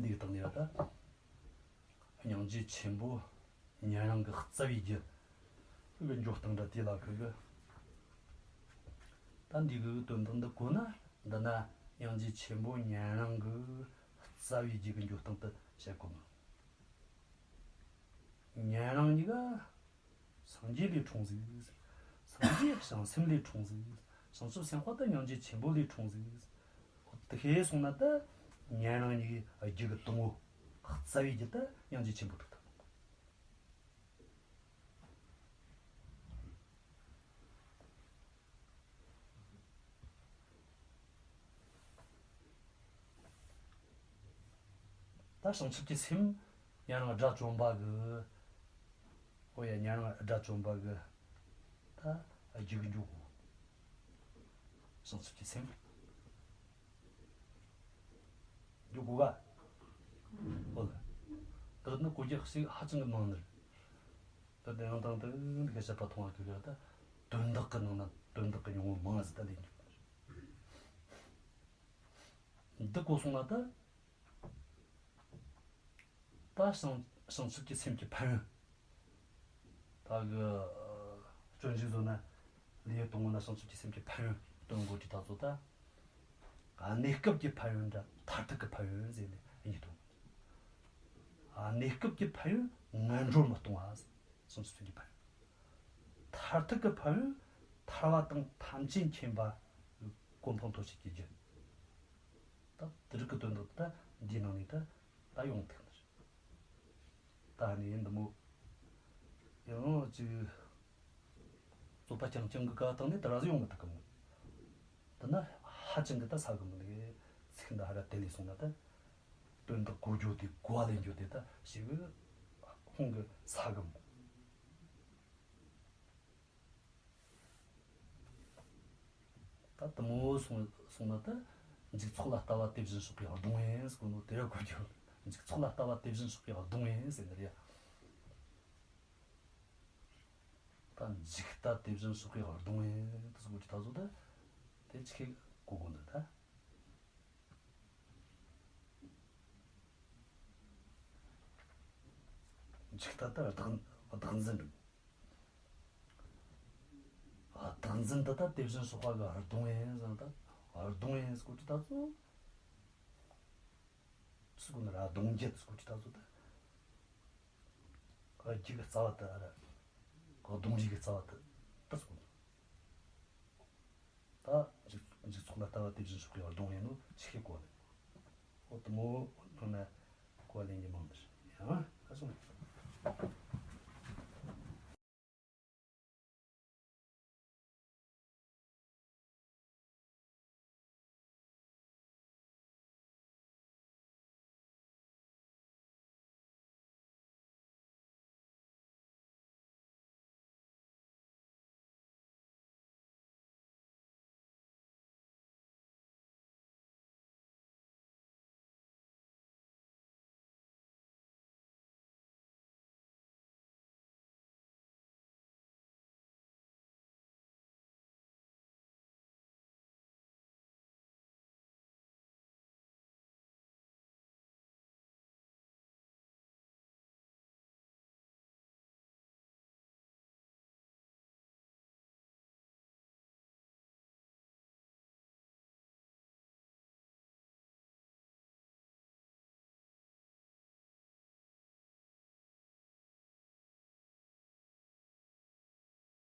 འདིའི་སྟེང་ནས་ད་སྙིང་རྗེ་ཆེན་པོ་ཉན་རང་གི་རྩ་བའི་རྒྱུ་གི་འགྲོ་སྟངས་འདྲ་དེ་ལ་ཁུ་གི། ད་འདི་གི་དོན་དག་འདི་གོ་ན། འདི་ན་སྙིང་རྗེ་ཆེན་པོ་ཉན་རང་གི་རྩ་བའི་རྒྱུ་གི་འགྲོ་སྟངས་དེ་བཤད་གོ་ནི། ཉན་རང་གཉིས་ཀ་སངས་རྒྱས་ལས་འཁྲུངས་ཟིག། སངས་རྒྱས་བྱང་སེམས་ལས་འཁྲུངས་ཟིག། བྱང་ཆུབ་སེམས་དཔའ་དེ་སྙིང་རྗེ་ཆེན་པོ་ལས་འཁྲུངས་ཟིག། དེ་ཤེས་སོང་ན་ད་ཉན་རང་གཉིས་ཀའི་རྒྱུ་གི་དང་པོ། རྩ་བའི་རྒྱུ་ད་སྙིང་རྗེ་ཆེན་པོ་ཐུག་ཐུབ། ད་བྱང་ཆུབ་ཀྱི་སེམས་ཉན་རང་དགྲ་བཅོམ་པ་གི། ཨོ་ཡ། ཉན་རང་དགྲ་བཅོམ་པ་གི་ད་རྒྱུ་གི་འགྲོ་གོ། བྱང་ཆུབ་ཀྱི་སེམས་འགྲོ་གོ་ག། ཨོ་ལ། འདི་ནི་གོ་རྒྱུ་ཞིག་ཧ་ཅང་གི་མང་ནི་རེད། ད་དེ་ཡང་དང་དུ་འདི་ག་བཤད་པ་མཐོང་བ་གི་ལ། ད་དོན་དག་གི་ནང་ན་དོན་དག་གི་ཉུང་ངུ་མང་ཟིག་ད་ལས་འགྱུར། འདི་གོ་སོང་ན་ད། ད་བྱང་བྱང་ཆུབ་ཀྱི་སེམས་ཀྱི་ཕན་ཡོན། ད་གི་སྤྱོད་འཇུག་བཟོ་ན་ལེའུ་དང་པོ་ན་བྱང་ཆུབ་ཀྱི་སེམས་ཀྱི་ཕན་ཡོན་སྟོན་གོ་དུས་ད་ཚོ་ད། གནས་སྐབས་ཀྱི་ཕན་ཡོན་འདྲ་མཐར་ཐུག་གི་ཕན་ཡོན་ཟེར་ནས་གཉིས་སྟོན། གནས་སྐབས་ཀྱི་ཕན་ཡོན་ངན་འགྲོར་མི་གཏོང་བ། བྱང་ཆུབ་སེམས་ཀྱི་ཕན་ཡོན། མཐར་ཐུག་གི་ཕན་ཡོན་ཐར་བ་དང་ཐམས་ཅད་མཁྱེན་པ། གོ་འཕང་ཐོབ་བྱེད་ཀྱི་རྒྱུ། ད་དེ་རིགས་ཀྱི་དོན་དག་ད་འདིའི་ནང་ནས་ད་ད་ཡོང་ཐུབ་ནི་རེད། ད་ནི་འདི་མོ་ཡང་ཅིག་རྩོད་པ་རྐྱང་རྐྱང་གི་ཀ་སྟེང་ནས་ད་ར་ཟིག་ཡོང་མི་ཐུབ་གི་མོ། ད་ན་ཧ་ཅང་གི་ད་ས་གི་མོ་ནི་ཚིག་འདི་ཧ་ར་དེ་ལས་སོང་ན་ད། དོན་དག་གོ་རྒྱུ་དེ་གོ་བ་ལེན་རྒྱུ་དེ་ད་ཞིག་ཁོང་གི་ས་གི་མོ། ད་དེ་མོ་སོང་སོང་ན་ད། འཇུག་ཚོགས་ལ་ལྟ་བ་དེ་བཞིན་གཤེགས་པའི་གདུང་ཡིན་ཟེར་གོ་ནོ་དེ་ར་གོ་རྒྱུ། འཇུག་ཚོགས་ལ་ལྟ་བ་དེ་བཞིན་གཤེགས་པའི་གདུང་ཡིན་ཟེར་ནི་རེད། ད་འཇུག་ལྟ་དེ་བཞིན་གཤེགས་པའི་གདུང་ཡིན་ཟེར་གོ་རྒྱུ་ད་གཟོད་ད། དེ་ཆི་གི་གོ་གོ་འདི་ད། འཇུག་ལྟ་ད་བདག་བདག་འཛིན་རེད། བདག་འཛིན་འདི་ད་དེ་བཞིན་གཤེགས་པ་གི་གདུང་ཡིན་ཟེར་ན་ད། གདུང་ཡིན་ཟེར་གོ་དུས་ད་ཚོ། ཚིག་གོ་ན་ར་གདུང་རྒྱུད་ཟེར་གོ་དུས་ད་ཚོ་ད། རྒྱུད་ཀྱི་རྩ་བ་ད་ར། གདུང་རིགས་ཀྱི་རྩ་བ་ད་ད་ཟེར་གོ་ནོ། ད་འཇུག་འཇུག་ཚོགས་ལ་ལྟ་བ་དེ་བཞིན་གཤེགས་པའི་གདུང་ཡིན་ནོ་ཆི་གི་གོ་ནི། འོ་དེ་མོ་ནང་ན་གོ་བ་ལེན་རྒྱུ་མང་ནི་རེད། ཡང་ཨ་སོང་།